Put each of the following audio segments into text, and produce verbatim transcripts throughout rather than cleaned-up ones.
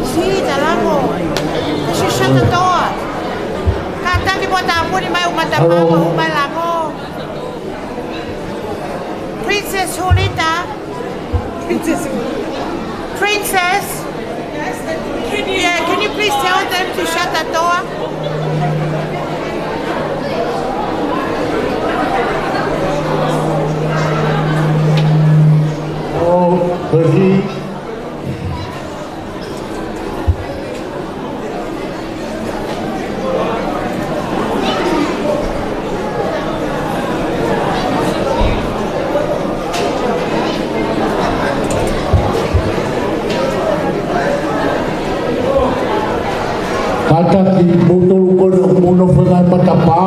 Sī, talango. Kasi shata toa. Kātaki mo tāpuni mai ʻū matapā, ʻū mai lango. Princess Hulita. Princess. Princess. Yeah, can you please tell them to shut the door? Oh, Percy. Kātaki kimoutolu ko ena ʻoku mou nofo he ngaahi matapā.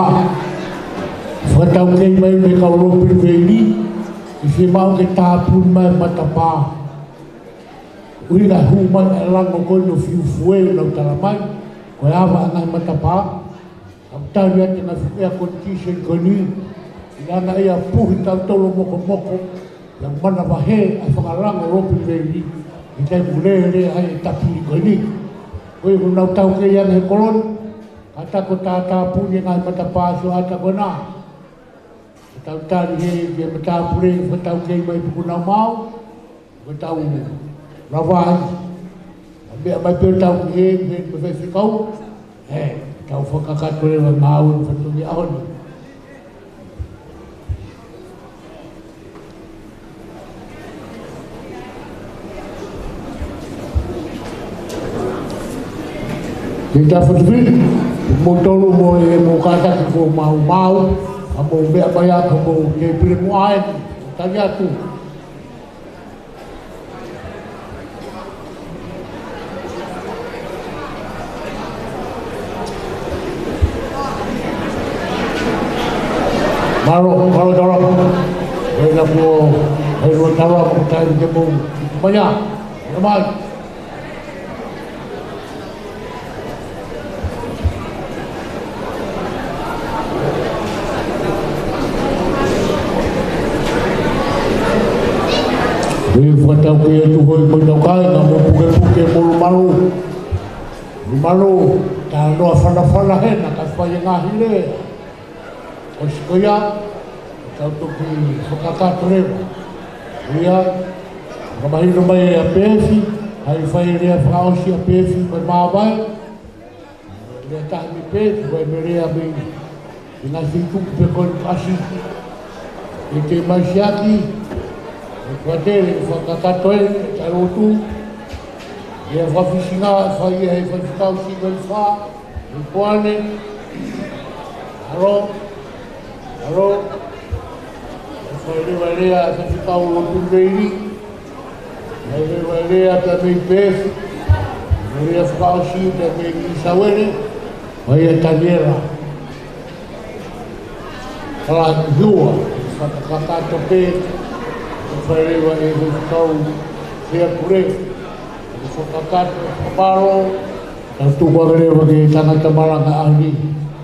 Fakataukei mai mei he kau lopiliveli, ʻe fiemaʻu ke tāpuni mai matapā. ʻUhinga hū mai ʻa e lango ko eni ʻo fiufue, ʻo nau tala mai ko e ava ʻa e ngaahi matapā. Ka u tali atu e ngaahi fuʻu air condition ko eni, ʻi he ʻaonga ia ʻo puhi tautolu mokomoko, pea manavahē ʻa e fakalango lopiliveli, ʻi he taimi ʻoku lele ai e tapili ko eni. Ko ia ʻoku nau taukei ange he kolo ni, kātaki ʻo tātāpuni e ngaahi matapā sioʻata ko ena. Ke tau tali hē ki he matāpule, fakataukei mai pe ʻoku nau maau, ke tau lava ai. ʻA e meʻa mai pē ʻo tau ki heni, heni mo e faifekau. ʻE, tau fakakakato leva maau e fatongia ʻaho ni. Ke tau fakafili, kimoutolu mo e, mo kātaki ko maumau, ʻa mo meʻa mai ʻa ka mo ke pile mo ai, tali atu. Mālō, mālō tala. ʻE na kuo, ʻe lua tala, ko tai ke mou. Maya, ʻe mai. ʻE fakataukei atu hoi mo tau kāinga mo pukepuke mo lumalū. Lumalū, tā loa fanafana hena ka fai e ngaahi lea. ʻOsi ko ia, tau toki fakakakato leva. Ia, ka mahino mai ʻa Pefi, ʻai fai lea fakaʻosi ʻa Pefi, mai māvae. Lea taha mei Pefi, vai mei lea mei, ʻi ngaahi feituʻu pe ko e kasi. ʻE te mai siaki, ʻe kuatele, fakakakato e, ta lotu. Ia fakafisinga, fai ia he faifekau si vai fa, ʻe kuane, alo, alo, ʻe fai leva lea, faifekau lotu veili. ʻE leva lea pea mei Pefi. ʻE lea fakaʻosi pea mei Nisauele. Vai ʻa Taniela. Kala Hua, fakakakato pē. ʻE fai leva ʻe he kau hea pule. ʻE fakakakato, fakapalo. Tau tuku ange leva ki he tangata malanga ʻaho ni.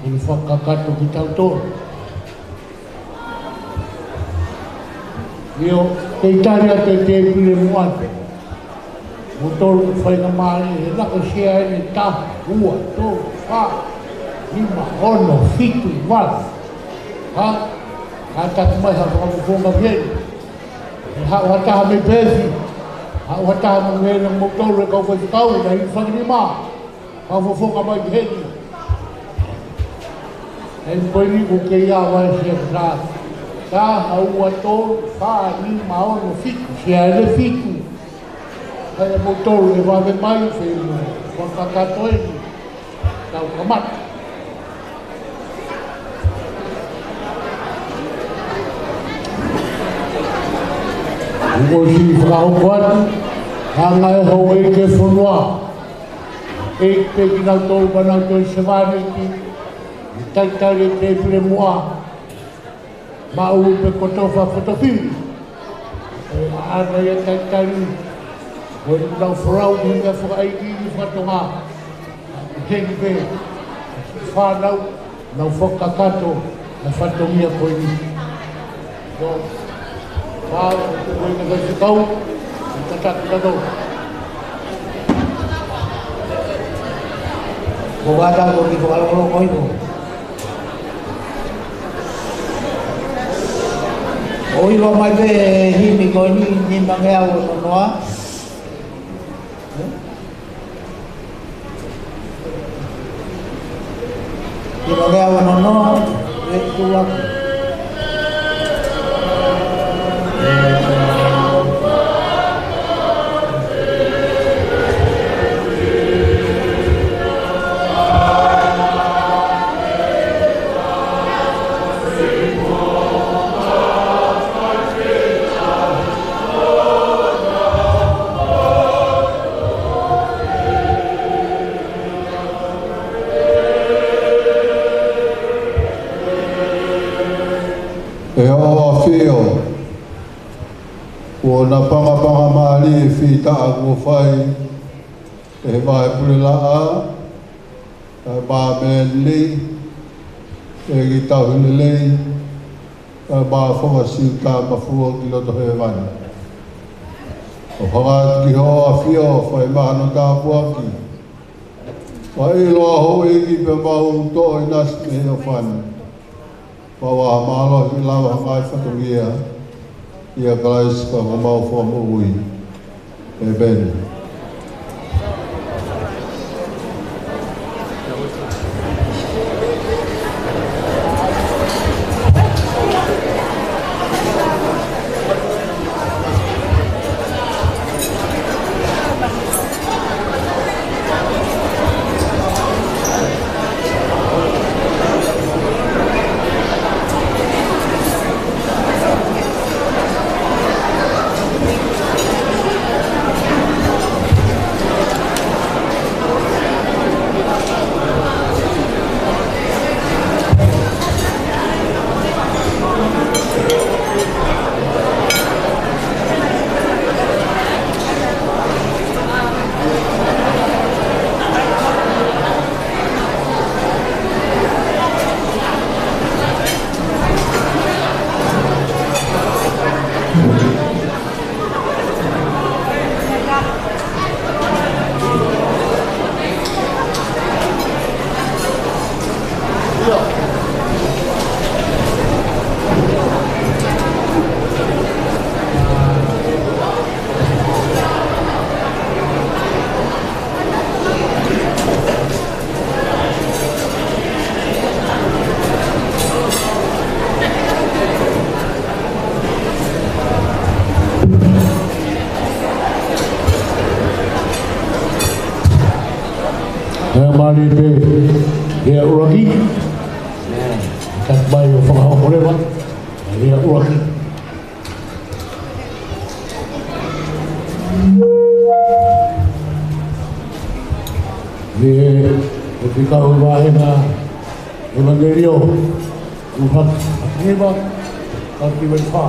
ʻE fakakakato kitautolu. ʻIo, kei tali atu e tēpile muʻa. Mou tolu faingamālie, he laka sea ʻeni taha, ua, tolu, fā, nima, ono, fitu, valu. Ha? Kātaki mai ha fakafofonga ki heni. ʻE haʻu ha taha mei Pefi. Haʻu ha taha mei heni mou tolu e kau faifekau, na i fakinima. Fakafofonga mai ki heni. ʻE poini ʻoku kei ʻā vai sia ka. Taha, ua, tolu, fā, nima, ono, fitu. Sia ʻe fitu. Ka ʻe mou tolu ʻe vave mai, fei mo fakakakato eni. Tau kamata. ʻOsi fakahoko atu. Hanga ʻe houʻeiki e fonua. ʻEiki pē kinautolu, kinautolu sevāniti, ʻe talitali e tēpile muʻa, maʻu pē kotofa fotofili. ʻE ʻaʻana ia talitali, ko e nau folau ki he meʻa fakaʻeiʻeiki fakatonga. Heni pē, fānau, nau fakakakato, na fatongia ko eni. Ko, mau, ko e kau, tataki tatou. Ko wata ko ki ko alo ko ivo. ʻOi, ʻomai pē himi ko eni, nimangeau ono noa. Nimangeau ono noa, e kula. ʻE hoʻo ʻafio, kuo na pangapanga mālie e fita kuo fai ʻe he Vahe Pule Laʻā, ʻa e Māmeni, ʻEiki Tauhi Lelei, ʻa e Māfoa Siutā Mafua ki loto hēvani. ʻOku hanga atu ki hoʻo ʻafio, fai mai hano tāpuaki. Fai loa houʻeiki pea mau toʻo ʻinasi mei he ʻofá ni. Pea ʻoua ʻe mālohi lava ha ngaahi fatongia, ʻia Kalaisi ko homau Fakamoʻui. ʻĒmeni. Ē, mālie pē, ʻe ʻuluaki. Kae ʻomai ʻo fakahoko leva, ʻe ʻuluaki. ʻE, ʻe fekau ʻi he vāhenga ʻEvangelio, Luka, hiva, taki vai fā.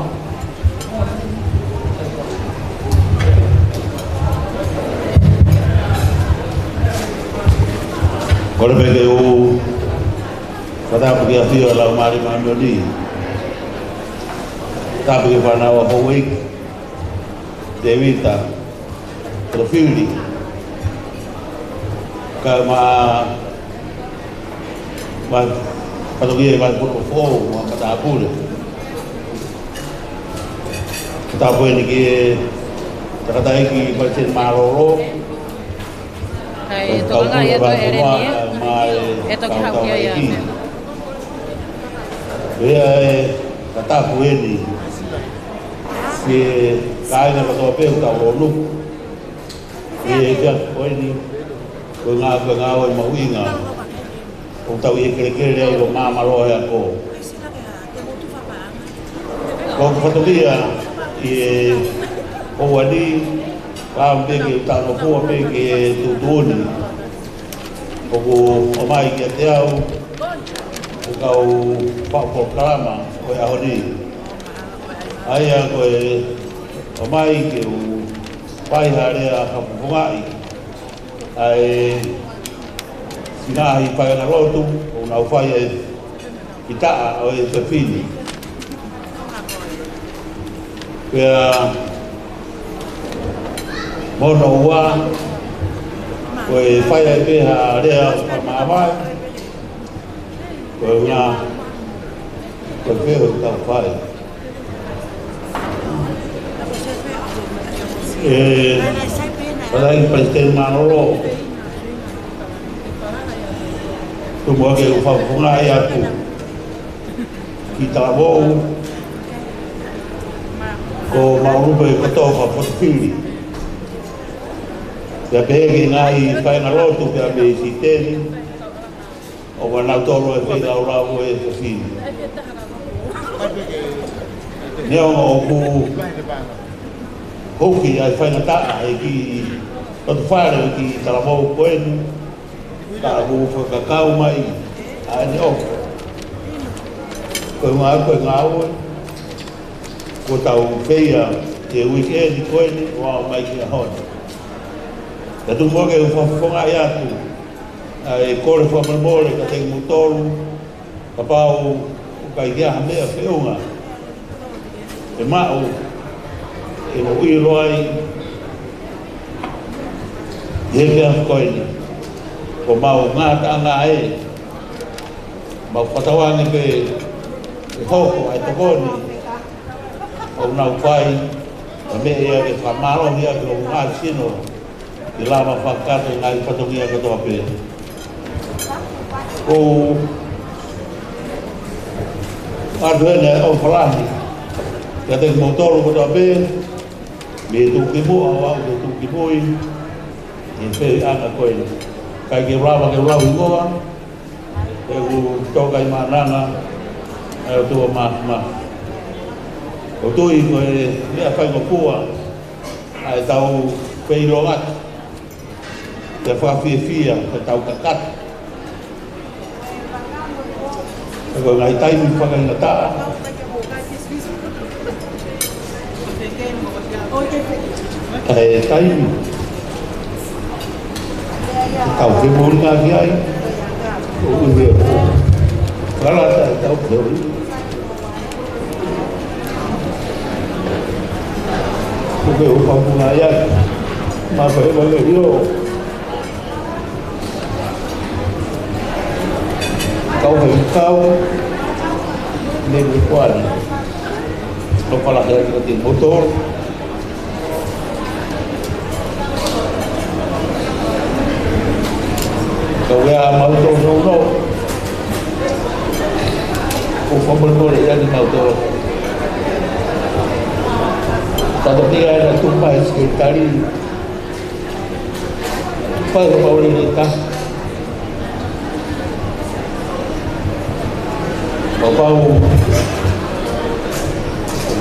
Kole pē ke u fakatapu ki he ʻafio ʻa e Laumālie Māʻoniʻoni. Tapu ki he fānau ʻa houʻeiki, Tēvita, Tofili, kae ʻumaʻā, ʻa e fatongia ʻi he Vahe Pule Foʻou, mo e matāpule. Tapu eni ki he tangataʻeiki palesiteni mālōlō, kae tokanga ia ʻa e ʻEleni, ē? Mo e kau tangataʻeiki. Pea ʻe fakatapu eni ki he kāinga kotoa pē ʻoku tau lōnuku ʻi he efiafi ko eni, ko e ngā-, ko e ngāue mahuʻinga ʻoku tau ʻi he kelekele ai ʻo māmālohi ako. Ko hoku fatongia ʻi he houa ni, ka ʻoku ou pehē ke u talanoa pē ki he tuʻutuʻuni ʻoku ʻomai kiate au ʻe he kau faʻu polokalama ʻo e ʻaho ni. ʻA ia ko e ʻomai ke u fai ha lea fakafofongaʻi ʻa e siʻi ngaahi faiʻanga lotu ʻoku nau fai ʻi he taʻu ʻo e efiafi ni. Pea mo hono ua, ko e fai ai pē ha lea fakamāvae, ko e ʻuhinga ko e fehuʻi ʻoku tau fai. ʻE, Palesiteni Mālōlō, tuku muʻa ke u fakafofongaʻi atu ki he talavou ko Maʻulupe Kotofa Fotofili. Pea pehē ki he ngaahi faʻahinga lotu pea mei Siteni, ʻoku nau tolo e feilaulau ʻo e Fotofili. Neongo ʻoku hoko ʻa e faingataʻa ʻi he kiʻi loto fale ʻo e kiʻi talavou ko eni, ka ʻoku fakakau mai ʻa ʻene ʻofa. Ko e ngāue, ko e ngāue kuo tau fai ʻi he uike ni ko eni ʻo aʻu mai ki he ʻaho ni. Ka tuku muʻa ke u fakafofongaʻi atu ʻa e kole fakamolemole kiate kimoutolu, kapau ʻoku ʻikai ke ʻi ai ha meʻa feʻunga ʻe maʻu, ʻe mau ʻilo ai ʻi he efiafi ko eni. Ko homau ngataʻanga ē, mau fakatauange pē ʻe hoko ʻa e tokoni ʻoku nau fai, ʻa e meʻa ia ke fakamālohi ʻaki hoku ngaahi sino, ke lava fakakakato e ngaahi fatongia kotoa pē. ʻOku ou ʻoatu heni ʻa e ʻofa lahi kiate kimoutolu kotoa pē, mei he tuʻukimuʻa ʻo aʻu ki he tuʻukimui, ʻi he feʻanga ko eni. ʻIkai ke u lava ke u lau hingoa, he ʻoku tokaimaʻananga ʻa e ʻOtua Māfimafi. ʻOku ou tui ko e meʻa faingofua ʻa ʻetau feʻiloaki, ke fakafiefia, ke tau kakato. He ko e ngaahi taimi fakaingataʻa, ʻa e taimi ke tau femoʻuekina ki ai, ʻo ʻuhi e pō. Kalata e tau femoʻuekina. Ko e ʻofa ʻoku ngāueʻaki, ma ko e ʻevangelio. Kau he kau, ne me kuani. Kau pala he ake te motor. Kau ea mau tō no no. ʻOku fakamolemole ia ni mau tō. Tato ni ai na tu mai sekitali. Fai ko mau le ni ta. Pau pau.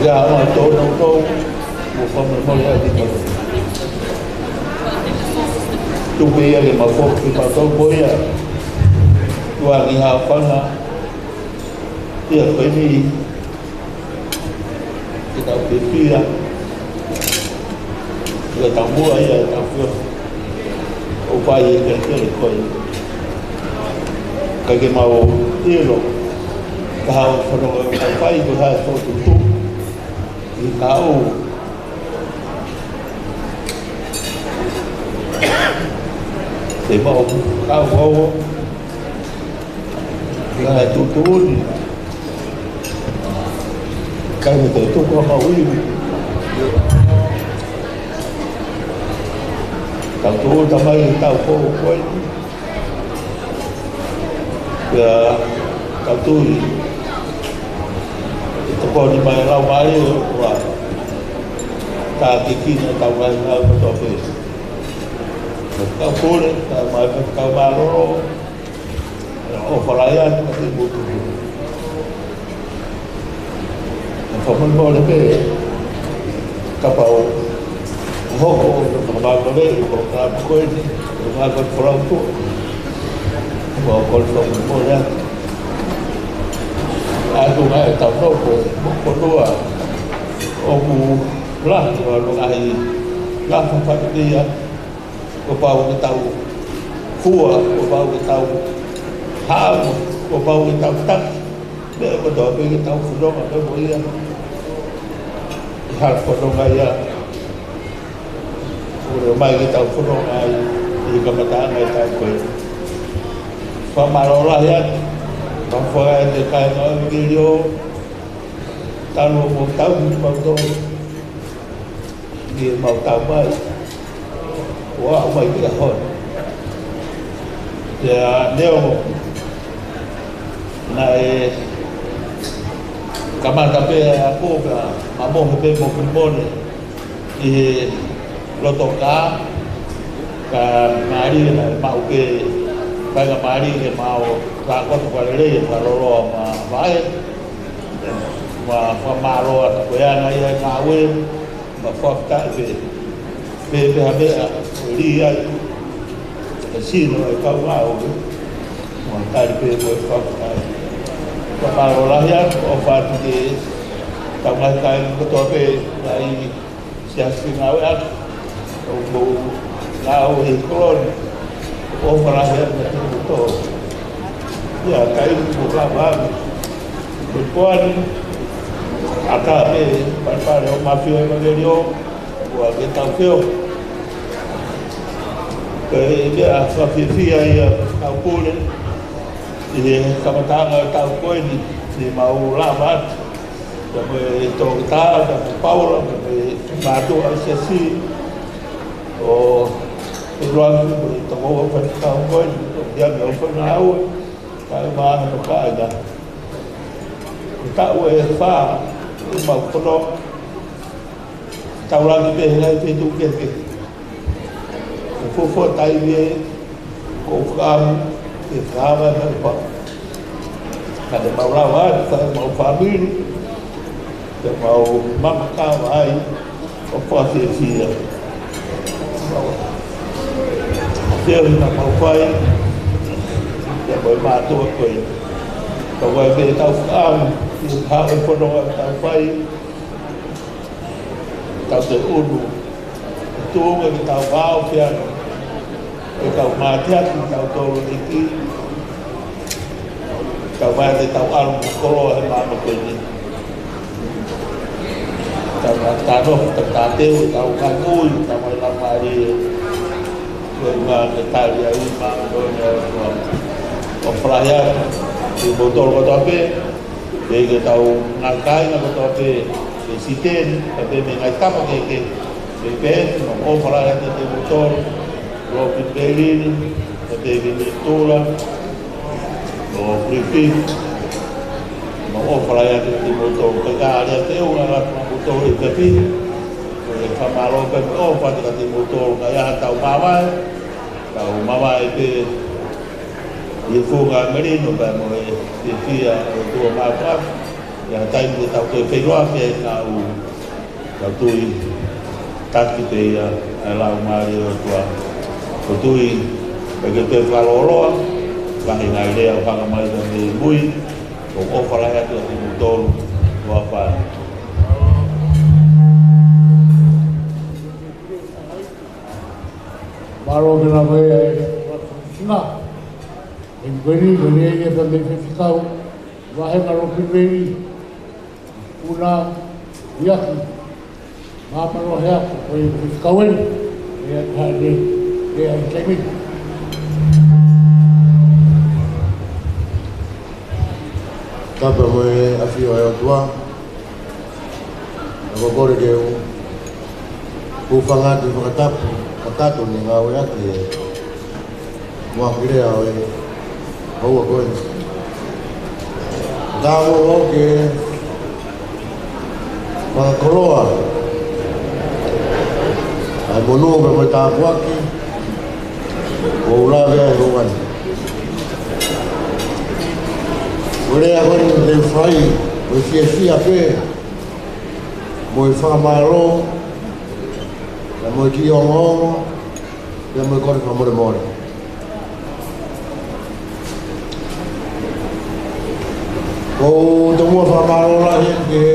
Ia mau tō no no. ʻOku fakamolemole ia ni mau tō. Tuku ia ke mau foki, mau tō ko ia. Tua ni ha fanga. Ia ko eni. Ke tau fiefia. Ke tau muʻa ia, tau fio. ʻOku fai e kelekele ko ē. ʻIkai ke mau ʻilo. Ka hau fanongo ʻoku fai ko e hā e fokotuʻutuʻu. ʻI ka ʻo. Te mau ka ʻo. Ka e tuʻutuʻuni. Ka e te tuku a mau iwi. Tau tuʻu tamai tau fou ko ē. Pea tau tui. ʻE tokoni mai lau mai ʻo ua. Ka kikina tau mai lau kotoa pē. Tau kole, tau mai, tau mālōlō. ʻOfa lahi atu kiate kimoutolu. ʻE fakamolemole pē kapau ʻe hoko ʻo fakamālōlō ʻi he polokalama ko eni, ʻo ngāue ʻa e folau tuʻa. ʻOku ou kole fakamolemole atu. ʻA e tuʻunga ʻetau nofo, mo e fonua, ʻoku lahi ʻa e ngaahi, ngaahi fafatia. Kuo pau ke tau fua, kuo pau ke tau haʻamo, kuo pau ke tau taki. Meʻa kotoa pē ke tau fononga pē mo ia. ʻE Hal fononga ia, ʻoku ʻomai ke tau fononga ai ʻi he kamataʻanga ʻo e taʻu ko eni. Fakamālō lahi atu, fakamālō atu ki he kāinga ʻo Evangelio, talu ʻemau tauhi kimautolu, ʻi heʻemau tau mai. ʻO aʻu mai ki he ʻaho ni. Pea neongo naʻe kamata pē ʻa e ako pea mamohe pē mo Filimone ʻi he loto kā, ka mālie naʻe maʻu pē, faingamālie ke mau tākoto fakalelei, fakaloloa mo e vaʻe. Mo e fakamālō atu ko ia naʻe ʻi ai e ngāue, mo e fakafetaʻi pē. Pea pehē pē ʻa e lī ai e sino e kau ngāue, mo e tali pē mo e fakafetaʻi. Fakamālō lahi atu, ʻofa atu ki he tau ngaahi kāinga kotoa pē, ngaahi siasi ngāue atu, ʻoku mou ngāue he kolo ni, ʻofa lahi atu kiate kimoutolu. ʻIa, kai mo ka vave. Ko e poani, ʻatā pē, palepale ʻo Mafio Evangelio, ʻoua ke tau feo. Ko e meʻa fakafiefia ia ʻa e kau pule, ʻi he kamataʻanga ʻo e taʻu ko eni, ne mau lava atu. Pea mo e toketā, pea mo Paula, pea mo e mātuʻa ʻo e siasi, ʻo e luangu, mo e tokoua faifekau ko eni, ʻo ia me o fana au, kae maha no kāinga. Ko e taʻu ʻe fā, ʻemau fononga, tau langi pē he ngaahi feituʻu kehekehe. Ko e fuofua taimi ē, ʻoku ou fakaʻamu ke fakahā mai ʻe Paula. Ka te mau lava atu, ka te mau fāmili, te mau mamakava ai, ʻo fakafiefia. Te u na mau fai, te mau mātuʻa ko ē. Ka ʻoku ʻi ai pē ʻetau fakaʻamu, ʻi he hā e fononga ʻoku tau fai, tau te unu. Tuʻunga ke tau vao fiano. Ke tau mātiaki, tau tolo iki. Tau vai ke tau ʻalu mo koloa he māmani ko eni. Tau na tano, tau tateu, tau ngangui, tau mai la mari. Ko e ngā ke tali ai māmani ko eni ʻo falahi atu. Kimoutolu kotoa pē. Pea ke tau ngaahi kāinga kotoa pē, pea siteni, pea pē mei he ngaahi tapa kehekehe, pea pē, mo ʻofa lahi atu kiate kimoutolu, Lopini Pelini, pea pē mei Tula, mo Filipi, mo ʻofa lahi atu kiate kimoutolu, pea ka lea te u ngā la kimoutolu ʻi Pepi, ko e fakamālō pē mo e ʻofa atu kiate kimoutolu, ka ʻi ai haʻatau mavae, tau mavae pē, ʻi he funga melino pea mo e fiefia ʻo e ʻOtua mātuʻa. ʻI he taimi te tau toe feʻiloaki ai, ka ʻoku tau tui taki pē ia ʻa e Laumālie ʻo e ʻOtua. ʻOku tui, ʻe ke toe fakalōloa, ka he ngaahi lea ʻoku hanga mai mei mui, ʻoku ou ʻofa lahi atu kiate kimoutolu, ʻofa atu. Mālō ke lava e, e, singa. Eni ko eni, ko eni e ia pea mei Faifekau Vahenga Lopini Pelini, Puna Iaki, māmālō he ako, ko e Faifekau eni, e, e, e, e, e, taimi. Tapu mo e ʻafio ʻa e ʻOtua. Naʻa ko e kole ke u hūfanga atu he fakatapu kakato ne ngāueʻaki ʻe Moakilea ʻo e houa ko eni. Ka ʻoku ou ke fakakoloa ʻa e monū pea mo e tāpuaki ʻoku ou lave ai he houa ni. Ko e lea ko eni te u fai, ko e fiefia pē, mo e fakamālō, pea mo e kiʻi ongoongo, pea mo e kole fakamolemole. ʻOku ou tomuʻa fakamālō lahi ki he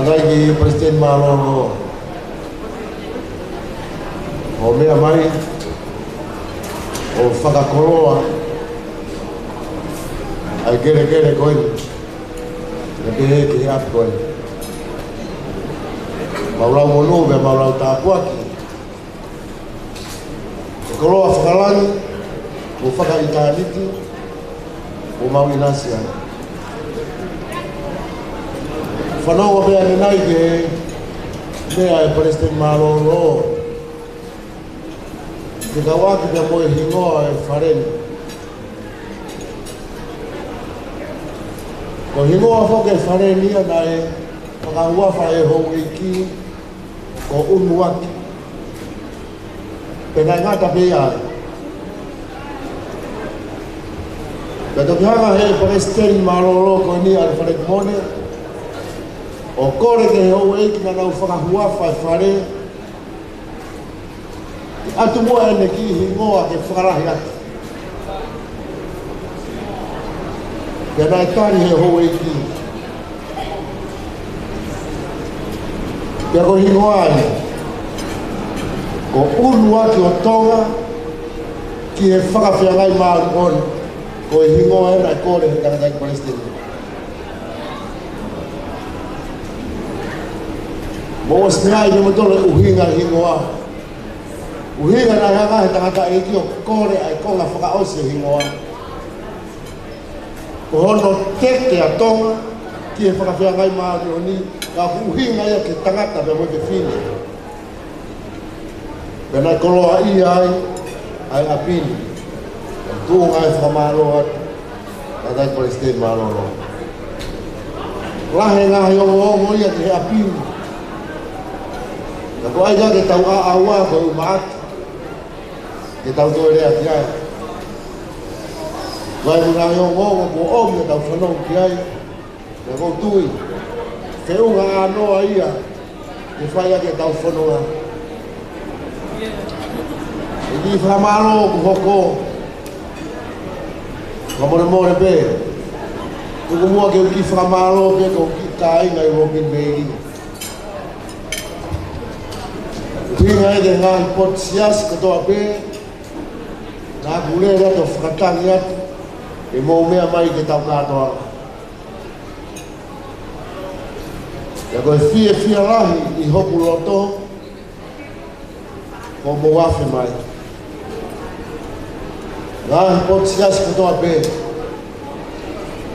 ʻEiki Palesiteni Mālōlō ʻo meʻa mai ʻo fakakoloa ʻa e kelekele ko eni. Naʻe pehē ki he ʻapi ko ē. Mau lau monū pea mau lau tāpuaki. Ko e koloa fakalangi mo fakaʻitāniti, ʻoku mau ʻinasi ai. Fanongo pē ʻanenai ki he meʻa ʻa e Palesiteni Mālōlō, fekauʻaki pea mo e hingoa ʻo e fale ni. Ko e hingoa foki ʻo e fale ni ia naʻe fakahuafa ʻe he houʻeiki ko ʻUnuaki. Pea naʻe ngata pē ia ai. Pea toki hanga ʻe he Palesiteni Mālōlō ko eni ʻa e Fale Kimone ʻo kole ki he houʻeiki naʻa nau fakahuafa e fale, ke ʻatu muʻa ʻene kiʻi hingoa ke fakalahi atu. Pea naʻe tali ʻe he houʻeiki. Pea ko e hingoa ia, ko ʻUnuaki ʻo Tonga ki he Fakafeangai Māʻoniʻoni, ko e hingoa ia naʻe kole ʻe he tangataʻeiki Palesiteni. Mou ʻosi meaʻi ʻe kimoutolu e ʻuhinga e hingoa. ʻUhinga naʻe hanga ʻe he tangataʻeiki ʻo kole ʻa e konga fakaʻosi e hingoa. Ko hono teke ʻa Tonga ki he Fakafeangai Māʻoniʻoni, ka ʻoku ʻuhinga ia ki he tangata pea mo e fefine. Pea naʻe koloaʻia ai ʻa e ʻapi ni. Tuʻunga e fakamālō atu, tangataʻeiki Palesiteni Mālōlō. Lahi e ngaahi ongoongo ia ki he ʻapi ni. Ka ko e ʻai ke tau ʻaʻau ko e ʻumaʻā ke tau toe lea ki ai. Vai mo e ngaahi ongoongo kuo ʻomi ʻo tau fanongo ki ai. Pea ʻoku ou tui, feʻunga ʻānoa ia ke fai ʻaki ʻetau fononga. ʻE kiʻi fakamālō ʻoku hoko. Fakamolemole pē. Tuku muʻa ke u kiʻi fakamālō pē ki he kiʻi kāinga ʻi Robin Valley. ʻUhinga ia ki he ngaahi potu siasi kotoa pē naʻa ku lele atu ʻo fakatangi atu ke mou meʻa mai ke tau kātoa. Pea ko e fiefia lahi ʻi hoku loto, ko hoʻomou afe mai. Ngaahi potu siasi kotoa pē,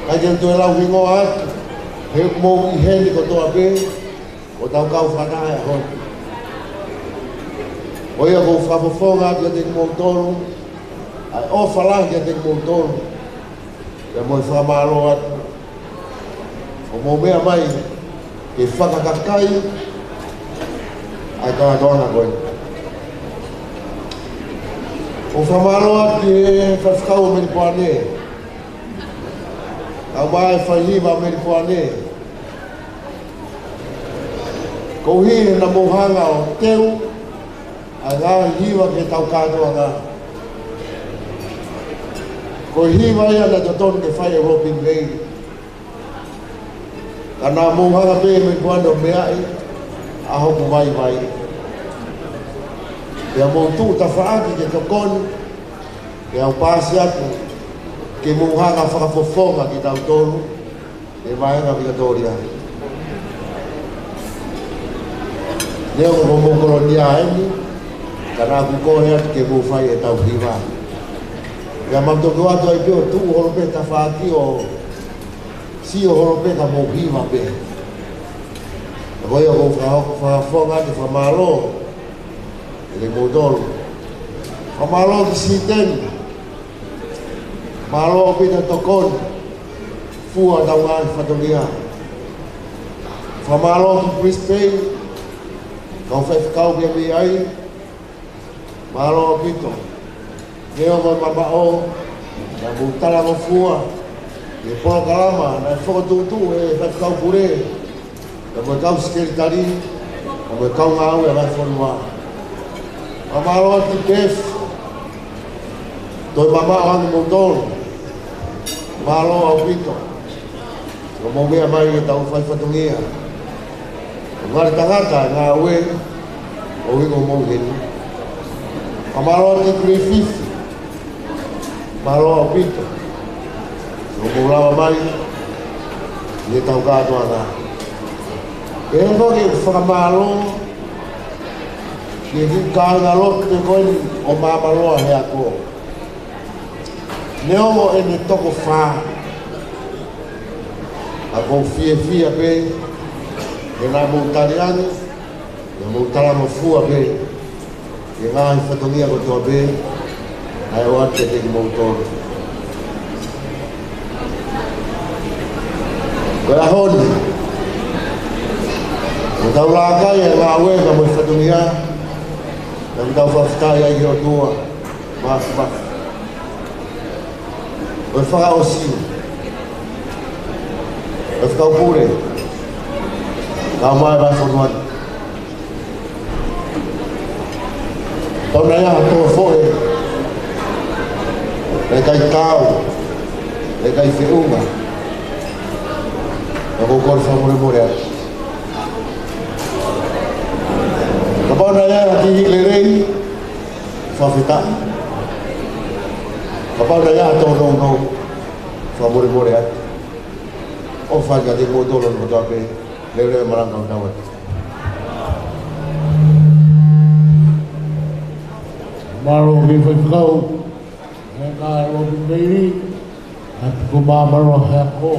ʻikai ke u toe lau hingoa atu, he ʻoku mou ʻi heni kotoa pē, ʻo tau kau fakataha he ʻaho ni. Ko ia ʻoku ou fakafofonga atu kiate kimoutolu ʻa e ʻofa lahi kiate kimoutolu, pea mo e fakamālō atu hoʻomou meʻa mai ke fakakakai ʻa e kātoanga ko eni. ʻOku ou fakamālō atu ki he faifekau ʻo Melipoane, kae ʻumaʻā e faihiva ʻo Melipoane, koeʻuhi he naʻa mou hanga ʻo teu ʻa e ngaahi hiva ki heʻetau kātoanga. Ko e hiva ia naʻe totonu ke fai ʻe Robin Valley. Ka naʻa mou hanga pē ʻe Melipoane ʻo meaʻi ʻa hoku vaivai. Pea mou tuʻu tafaʻaki ke tokoni, pea u paasi atu ke mou hanga fakafofonga kitautolu ʻi he vāhenga Vikatōlia. Neongo ko homou kolonia eni, ka naʻa ku kole atu ke mou fai ʻetau hiva. Pea mau toki ʻoatu ai pē ʻo tuʻu holo pē tafaʻaki ʻo sio holo pē ka mou hiva pē. Ko ia ʻoku ou faka-, fakafofonga atu e fakamālō kiate kimoutolu. Fakamālō ki Siteni. Mālō ʻaupito e tokoni, fua ʻetau ngaahi fatongia. Fakamālō ki Brisbane, kau faifekau pea mei ai, mālō ʻaupito. Neongo e mamaʻo, naʻa mou talangofua ʻi he polokalama naʻe fokotuʻutuʻu ʻe he faifekau pule, pea mo e kau sekelitali, pea mo e kau ngāue ʻa e fonua. Fakamālō atu ki Beth, toe mamaʻo ange kimoutolu. Mālō ʻaupito. Ko hoʻomou meʻa mai ke tau fai fatongia. Ko e ngaahi tangata ngāue, ʻoku ʻi ai hoʻomou heni. Fakamālō atu ki Griffith. Mālō ʻaupito. Ko hoʻomou lava mai ʻi heʻetau kātoanga. Pea ko e fakamālō ki he kiʻi kāingalotu ko eni ʻo Māmaloa he ako. Neongo ʻene toko fā, ka ʻoku ou fiefia pē he naʻa mou tali ange, naʻa mou talangofua pē ki he ngaahi fatongia kotoa pē naʻe ʻoatu kiate kimoutolu. Ko e ʻaho ni, ʻoku tau laka ai ʻa e ngāue mo e fatongia, naʻa tau fakafetaʻi ai ki he ʻOtua, māfimafi. Ko e fakaʻosi, ko e fakapule, kae ʻumaʻā e vahefonua ni. Kapau naʻe ʻi ai ha tō foʻe naʻe ʻikai taau, naʻe ʻikai feʻunga, naʻa ʻoku ou kole fakamolemole atu. Kapau naʻe ʻi ai ha kiʻi lelei, fakafetaʻi. Kapau naʻe ʻi ai ha tōnounou, fakamolemole atu. ʻOfa kiate kimoutolu kotoa pē, leveleva e malanga ʻo tau atu. Mālō ki he faifekau, ʻa e kāinga Lopeni Veili, ʻa e tuku Māmaloa he ako,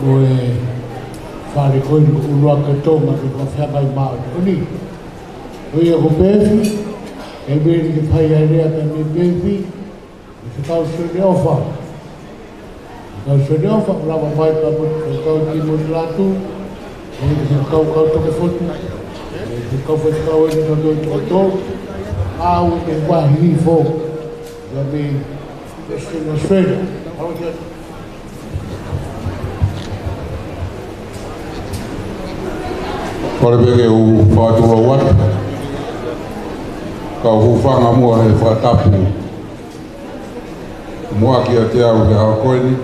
mo e fale ko eni ko ʻUluaki Tonga ke fakafeangai mo e ako ni. Ko ia ko Pefi, ʻe Veili ke fai ai e lea pea mei Pefi, ʻe Faifekau Sione ʻOfa. Faifekau Sione ʻOfa, lava mai pea mo e Faifekau Timoti Latu, mo e Faifekau Kautokefotu, mo e Faifekau Faifekau ʻeni kau tau toko tolu, ʻa ia ʻoku vahe hifo, ia mei Western Australia. Kole pē ke u fakatulou atu, kau hūfanga muʻa he fakatapu muʻa kiate au he ʻaho ko eni,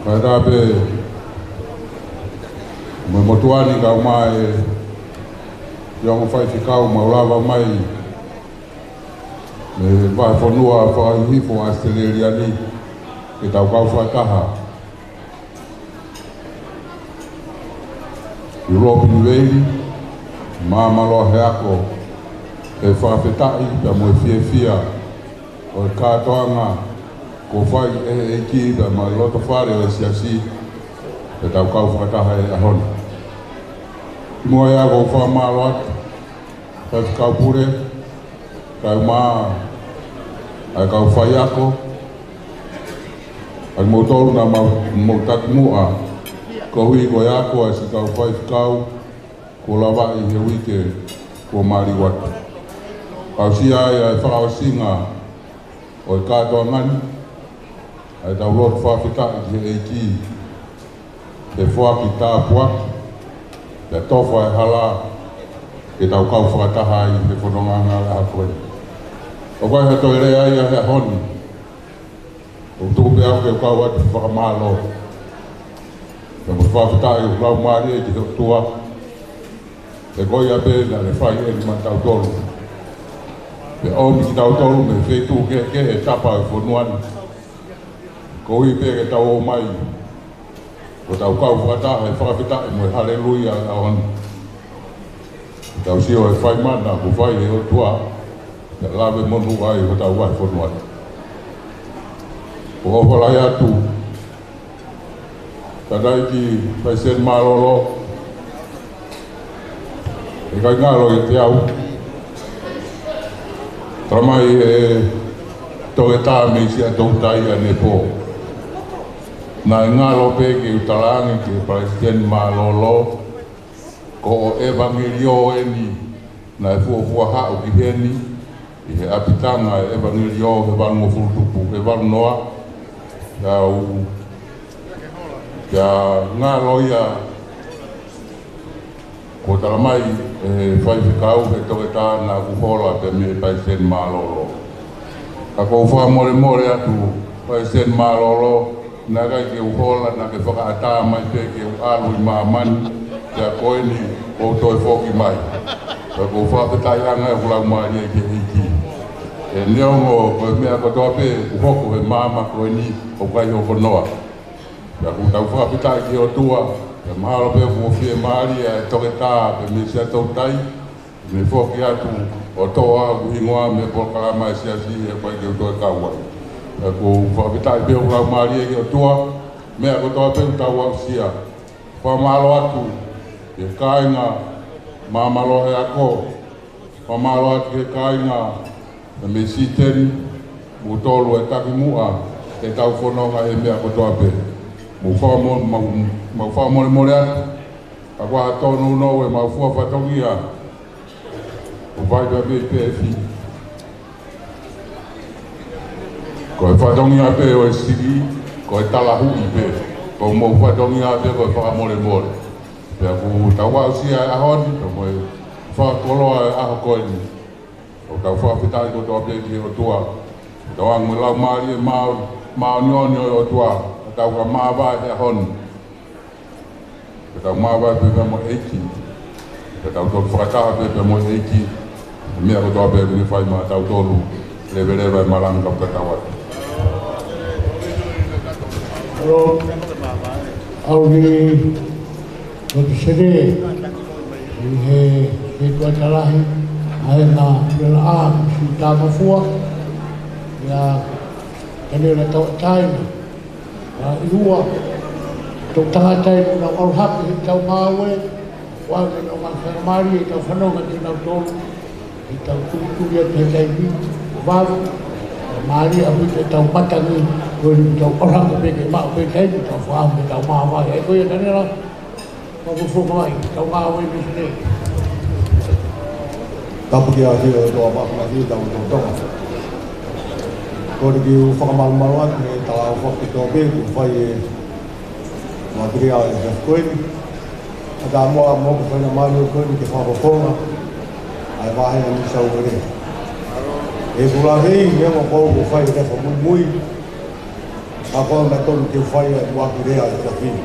kae ʻatā pē mo e motuʻa ni kae ʻumaʻā e ongo faifekau mau lava mai mei he vahefonua fakahihifo ʻAositelēlia ni, ke tau kau fakataha. Lopeni Veili, Māmaloa he ako, ʻe fakafetaʻi pea mo e fiefia ʻo e kātoanga kuo fai ʻe he ʻEiki pea mo e loto fale ʻo e siasi, ke tau kau fakataha he ʻaho ni. Kimuʻa ia ʻoku ou fakamālō atu, Faifekau Pule, kae ʻumaʻā ʻa e kau faiako, ʻa kimoutolu naʻa mou, mou taki muʻa, koeʻuhi ko e ako ʻa e siʻi kau faifekau kuo lavaʻi he uike kuo maliu atu. Aʻusia ai ʻa e fakaʻosinga ʻo e kātoanga ni, ʻa ʻetau lotu fakafetaʻi ki he ʻEiki, ke foaki tāpuaki, pea tofa e hala, ke tau kau fakataha ai he fononga angahala ko eni. ʻOku ʻi ai ha toe lea ia he ʻaho ni, ʻoku tuku pē au ke u kau atu fakamālō, pea mo e fakafetaʻi ʻoku laumālie ki he ʻOtua, he ko ia pē naʻa ne fai eni maʻatautolu, pea ʻomi kitautolu mei he feituʻu kehekehe ʻo e tapa ʻo e fonua ni, koeʻuhi pē ke tau ō mai ʻo tau kau fakataha he fakafetaʻi mo e haleluia ʻo e ʻaho ni. Tau sio he fai mana kuo fai ʻe he ʻOtua, pea lave monū ai hotau vahefonua ni. ʻOku ou ʻofa lahi atu, Tangataʻeiki Palesiteni Mālōlō, ʻe ʻikai ngalo ʻiate au. Talamai ʻe he toketā mei Siaʻatoutai ʻanepō, naʻe ngalo pē ke u talaange ki he Palesiteni Mālōlō, ko hoʻo ʻevangeliō eni naʻe fuofua haʻu ki heni, ʻi he ʻapitanga ʻo e ʻevangeliō he valungofulu tupu ʻe valu noa, pea u, pea ngalo ia, kuo talamai ʻe he faifekau, he toketā, naʻa ku hola pē mei he Palesiteni Mālōlō. Ka ʻoku ou fakamolemole atu, Palesiteni Mālōlō, naʻe ʻikai ke u hola, naʻa ke fakaʻatā mai pē ke u ʻalu ʻi māmani, pea ko eni ʻoku ou toe foki mai. Pea ʻoku ou fakafetaʻi ange ʻoku laumālie ki he ʻEiki. ʻE neongo ko e meʻa kotoa pē ʻoku hoko he māmani ko eni ʻoku ʻikai hoko noa. Pea ʻoku tau fakafetaʻi ki he ʻOtua, Pea mahalo pē kuo fiemālie ʻa e toketā pē mei Siaʻatoutai, ne foki atu ʻo toʻo ʻeku hingoa mei he polokalama ʻa e Siasi, he ʻoku ʻikai ke u toe kau ai. Pea ʻoku ou fakafetaʻi pē ʻoku laumālie ki he ʻOtua, meʻa kotoa pē ʻoku tau aʻusia. Fakamālō atu ki he kāinga Māmaloa he ako, fakamālō atu ki he kāinga mei Siteni, mou tolu ʻe taki muʻa, ʻetau fononga he meʻa kotoa pē. Mou fakamo-, mau, mau fakamolemole atu, ka ʻoku ʻatonu nounou ʻemau fua fatongia, ʻo fai pē mei pē fi. Ko e fatongia pē ʻo e sili, ko e talahuʻi pē, ko hoʻomou fatongia pē ko e fakamolemole. Pea ʻoku tau aʻusia e ʻaho ni, pea mo e fakakoloa e ʻaho ko eni. ʻOku tau fakafetaʻi kotoa pē ki he ʻOtua. Tauange mo e laumālie mao-, māʻoniʻoni ʻo e ʻOtua, ʻoku tau ka māvae he ʻaho ni. Ke tau māvae pē pea mo e ʻEiki. Ke tau toki fakataha pē pea mo e ʻEiki. Meʻa kotoa pē ʻoku ne fai maʻatautolu. Leveleva e malanga ka tau atu. Hello. Au ni, no te sere. ʻI he, he tuatalahi, ʻa e na, mela a, si tāmafua. Ia, kane la tau taina. ʻA, ʻi ua, tau tangata ʻi nau ʻalu hake, ʻi tau ngāue, ʻoange ʻenau ngaahi faingamālie, ʻi tau fanongo ki heʻenau tolu, ʻi tau tuʻutuʻu atu he taimi, vave, mālie ʻaupito ʻetau matangi, ko eni ʻi tau ʻalu hake pē ke maʻu pē taimi, tau fakaʻamu, ʻi tau māvae, ʻa ia ko ia Taniela, Fakafofonga mai, tau ngāue mei Sene. Tapu ki he ʻOtua Māfimafi, tau ʻOtua Tonga. Kole ke u fakamalumalu atu he tala ʻofa kotoa pē kuo fai ʻe Makirea ʻi he efiafi ko eni. ʻA tā moa mo ko faingamālie ko eni ke fakafofonga ʻa e vāhenga Niu Sauti Uēlesi. ʻOku ou lave ʻi he meʻa ko ē kuo fai ʻe he fakamuimui. ʻA ko e meʻa tonu ke fai ʻa e ʻuluaki lea ʻi he efiafi ni.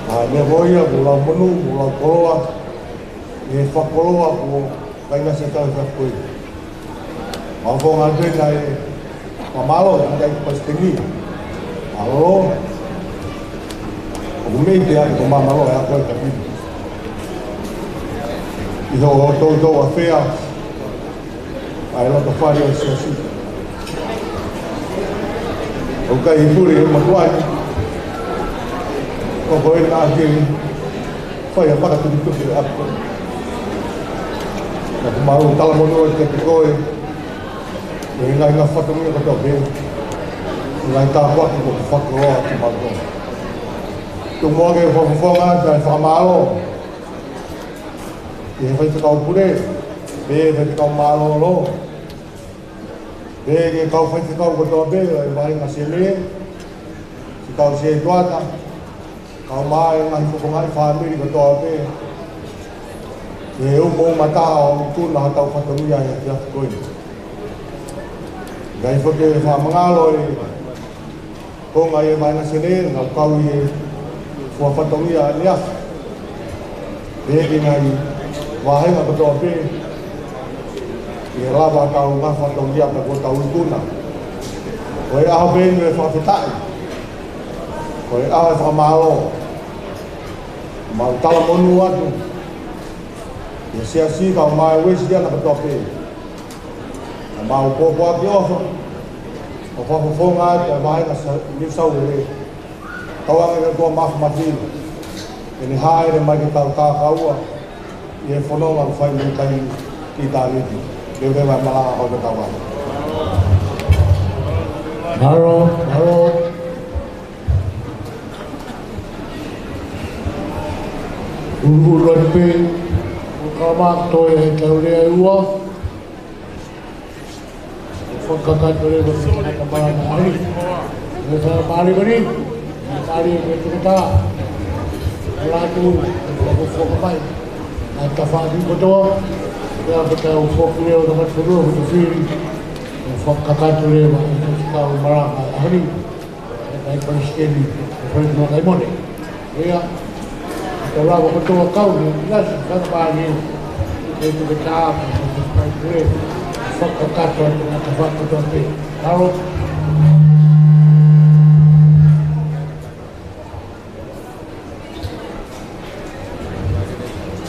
ʻA e meʻa ko ia, ʻoku ou lau monū, ʻoku ou lau koloa, ʻe fakakoloa kuo kainga se tau e fakakoloa. Mau fonga atu ʻa e fakamālō, ʻa e palesiteni. Mālō. ʻOku mei te ake ko māmālō, ʻa ko e kapini. ʻI hoʻo toutou ʻafea, ʻa e loto fale ʻo e Siasi. ʻOku ʻikai pule ʻe matuai. Ko koe naʻa ke fai ʻa e fakatukituki ʻa ko. Naʻa ku mau talamonū atu kiate koe. ʻI he ngaahi fatongia kotoa pē. ʻI he ngaahi tāpuaki kuo ke fakakoloa kiate kimautolu. Tuku muʻa ke fakafofonga atu ʻa e fakamālō. Ki he faifekau pule, pea faifekau mālōlō. Pea ki he kau faifekau kotoa pē, ʻa e vāhenga Sene, siʻi kau setuata, kau mai ngaahi fofonga ʻi he fāmili kotoa pē. Ke u mo mata ʻo utu na ha tau fatongia he efiafi ko eni. ʻIkai foki ke fakamangalo e konga ʻi he vāhenga Sene, naʻa ku kau ʻi he fua fatongia ʻaneafi. Pea ki he ngaahi vāhenga kotoa pē, ʻi he lava tau ngaahi fatongia pea kuo tau ikuna. Ko e ʻaho pē eni ʻo e fakafetaʻi. Ko e ʻaho ʻo e fakamālō. Mau talamonū atu. ʻI he Siasi kau mai Uēsiliana kotoa pē. Mau pōpoaki ʻofa, ʻo fakafofonga atu ʻa e vāhenga Sa-, Niu Sauti Uēlesi. Tauange ki he ʻOtua Māfimafi, ke ne hāʻele mai ke tau takaua, ʻi he fononga ʻoku fai mei taimi ki ʻitāniti. Leveleva e malanga ʻo e tauange. Mālō, mālō. Ulu, ulu atu pē, ʻo ka mā toe he tau lea ʻe ua. Fakakakato leva ki he tangata malanga ʻaho ni. Ko e tangata malanga ʻaho ni. Malanga ʻaho ni ko e toketā. Ko e latu, ko e fakafofonga mai. ʻA e tafaʻaki kotoa. Pea ko e tau foki leva ka matu lua ko e fili. Ko e fakakakato leva ki he tau malanga ʻaho ni. ʻE kai palesiteni, ʻe kai palesiteni. Ia, ko e lava kotoa kau ni, ia si kaka pāni, ʻe tuke tāpu, ʻe kai pule, fakakakato, ʻe kai fakakakato pē. Alo.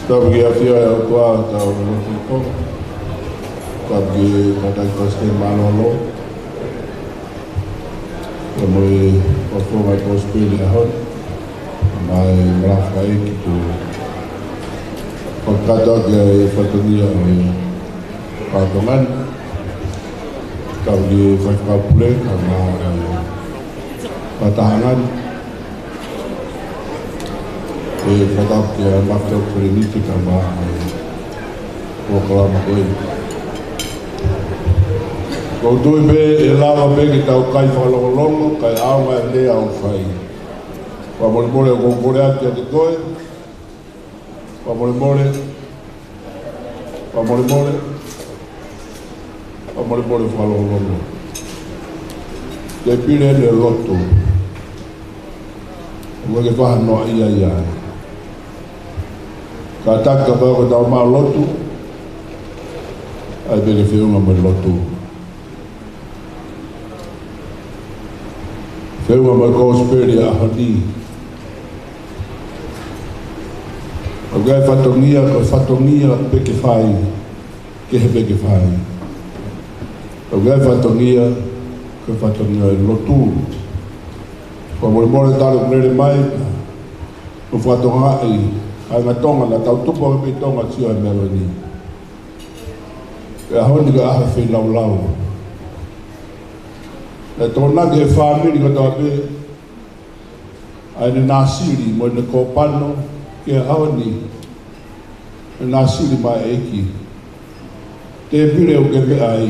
Tapu ki he ʻafio ʻa e ʻOtua ʻi hotau loto. Tapu ki he Tangataʻeiki Palesiteni Mālōlō. Pea mo e fakafofonga ʻo e Kosipeli ʻaho ni. Mo e malanga fakaʻeiki kuo fakakakato ʻaki ʻa e fatongia ʻo e fakatonga ni. Tapu ki he faifekau pule, kae ʻumaʻā e fakatahaʻanga ni. ʻE fakatapu kia Mafio Feliniti kae ʻumaʻā e polokalama ko eni. ʻOku ou tui pē ʻe lava pē ke tau kai fakalongolongo, kae ʻaonga e lea ʻoku fai. Fakamolemole ʻoku ou kole atu kiate koe. Fakamolemole. Fakamolemole. Fakamolemole fakalongolongo. Tēpile ʻeni ʻo e lotu. ʻOku ʻikai ke faʻa noaʻia ia. Kātaki kapau ʻoku tau maʻu lotu, ʻai pē ke feʻunga mo e lotu. Feʻunga mo e Kosipeli ʻaho ni. ʻOku ʻi ai e fatongia, ko e fatongia pē ke fai, kehe pē ke fai. ʻOku ʻi ai e fatongia, ko e fatongia ʻo e lotu. Fakamolemole talu ʻeku lele mai, mo fakatokangaʻi, ʻa e ngaahi Tonga naʻa tau tupu ʻaki pē ʻi Tonga, sio he meʻa ko eni. Ko e ʻaho ni ko e ʻaho feilaulau. Naʻe tokonaki ʻe he fāmili kotoa pē ʻa ʻene nāsili mo ʻene kōpano ki he ʻaho ni. ʻE nāsili mai e ʻEiki. Tēpile ʻoku ke meʻa ai,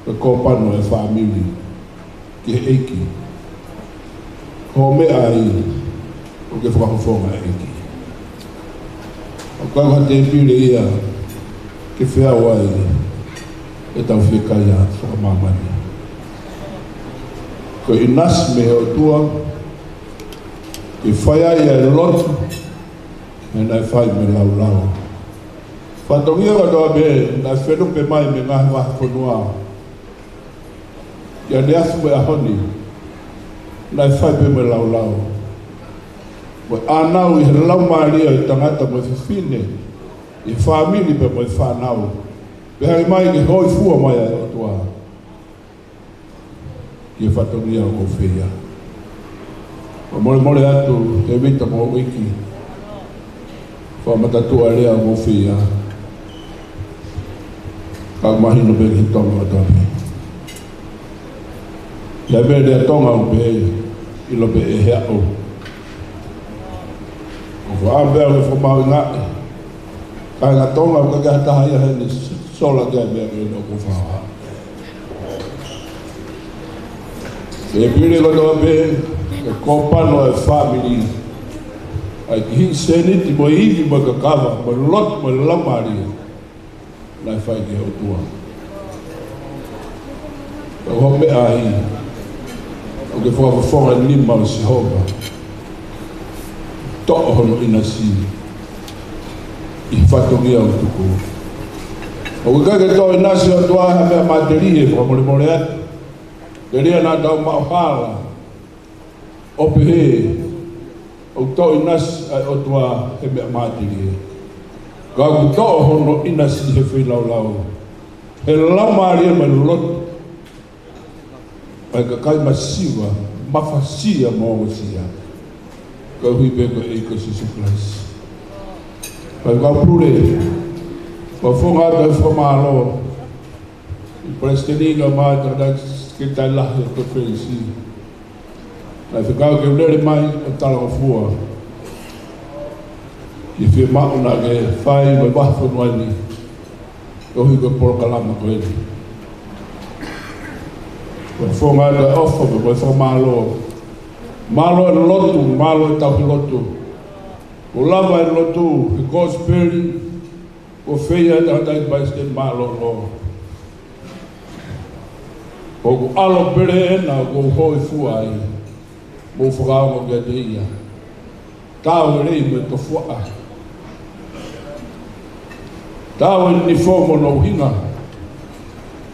ko e kōpano ʻa e fāmili ki he ʻEiki. Ko hoʻo meʻa ai, ʻoku ke fakafofonga e ʻEiki. ʻOku ʻikai ko ha tēpile ia ke feau ai ʻetau fiekaia fakamāmani. Ko e ʻinasi mei he ʻOtua, ke fai ai e lotu, he naʻe fai mo e laulau. Fatongia kotoa pē naʻe felupe mai mei he ngaahi vahefonua ki ʻaneafi mo e ʻaho ni, naʻe fai pē mo e laulau. Mo e ʻānau ʻi he laumālie ʻo e tangata mo e fefine, ʻi he fāmili pea mo e fānau. Pehē mai ke hōifua mai ʻa e ʻOtua ki he fatongia ʻoku ou feia. Fakamolemole atu, Tēvita mo e ʻEiki. Fakamatatuʻa e lea ʻoku ou feia. Ka mahino pē ki he Tonga kotoa pē. ʻI ai pē lea Tonga ʻoku pehē, ʻilo pē ʻe he ʻaho. ʻOku ou ʻamu pē ʻa e fakamahuʻingaʻi. Kāinga Tonga, ʻoku ʻikai ke ʻi ai ha taha ia heni sola ki ai meʻa ke nau ko fā. Tēpile kotoa pē, ko e kōpano ʻa e fāmili. ʻAi ki he sēniti mo e ivi mo e kakava, mo e lotu mo e laumālie. Naʻe fai ki he ʻOtua. Ka ko hoʻo meʻa ai, ʻoku ke fakafofonga e nima ʻo Sihova. Toʻo hono ʻinasi ʻi he fatongia ʻoku tuku. ʻOku ʻikai ke toʻo ʻinasi ʻOtua ha meʻa matelie, fakamolemole atu. Telia naʻa tau maʻu hala. ʻO pehē, ʻoku toʻo ʻinasi ʻa e ʻOtua he meʻa matelie. Ka ʻoku toʻo hono ʻinasi he feilaulau. He laumālie mo e lotu. ʻA e kakai masiva, mafasia mo ongosia. Koeʻuhi pē ko e ʻEiki ko Sīsū Kalaisi. Faifekau pule, fakafofonga atu e fakamālō. ʻI Palesiteni kae ʻumaʻā e Tangataʻeiki Sekelitali Lahi ʻo e Konifelenisi. Naʻe fekau ke u lele mai ʻo talangofua ki he fiemaʻu naʻa ke fai mo e vahefonua ni, koeʻuhi ko e polokalama ko eni. Fakafofonga atu e ʻofa mo e fakamālō. Mālō e lotu, mālō e tauhi lotu. Kuo lava e lotu he Kosipeli, kuo feia ʻe he Tangataʻeiki Palesiteni Mālōlō. Ko hoku ʻAlo pele ena ʻoku ou hōifua ai, mo fakaongo kiate ia. Tau e lei mo e tofuaʻa. Tau e nifo mo hono ʻuhinga.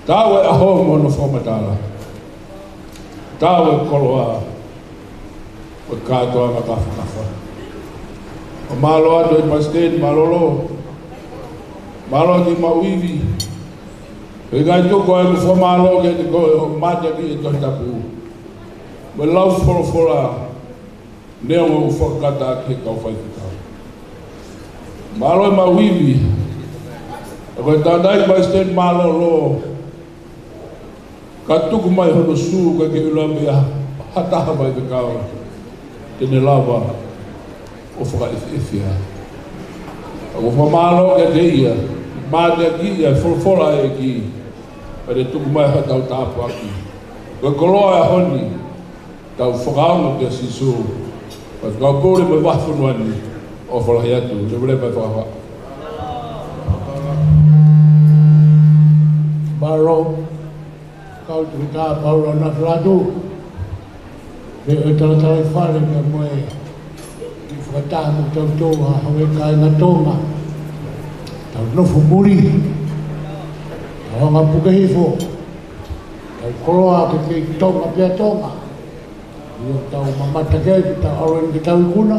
Tau e ʻaho mo hono fakamatala. Tau e koloa mo e kātoanga kafakafa. Mālō atu e Palesiteni mālōlō. Mālō ki he maʻu ivi. Pea ʻikai tuku ai ʻeku fakamālō kiate koe hoʻo mateakiʻi e Tohi Tapu mo e lau folofola, neongo ʻeku fakakata ʻaki he kau faifekau. Mālō e maʻu ivi. Ko e tangataʻeiki Palesiteni mālōlō, ka tuku mai hono sū, ka ke ʻilo meʻa ha taha faifekau te ne lava ʻo fakaʻefiʻefi ai. ʻOku ou fakamālō kiate ia, mateakiʻi e folofola ʻa e ʻEiki, pea ne tuku mai haʻatau tāpuaki. Ko e koloa e ʻaho ni, tau fakaongo kia Sīsū. Pea fakapule mai vahefonua ni, ʻofa lahi atu, leveleva e fakahā. Mālō, kau toketā Paula Nafilatu. Pea ʻoku ou talitali fale pea mo e fakataha mo kitautolu ʻa e kāinga Tonga. Tau nofo muli. Tau anga puke hifo. Tau koloa ke kei Tonga pea Tonga. ʻIo, tau mamata ki ai, ke tau ʻalu eni ke tau ikuna.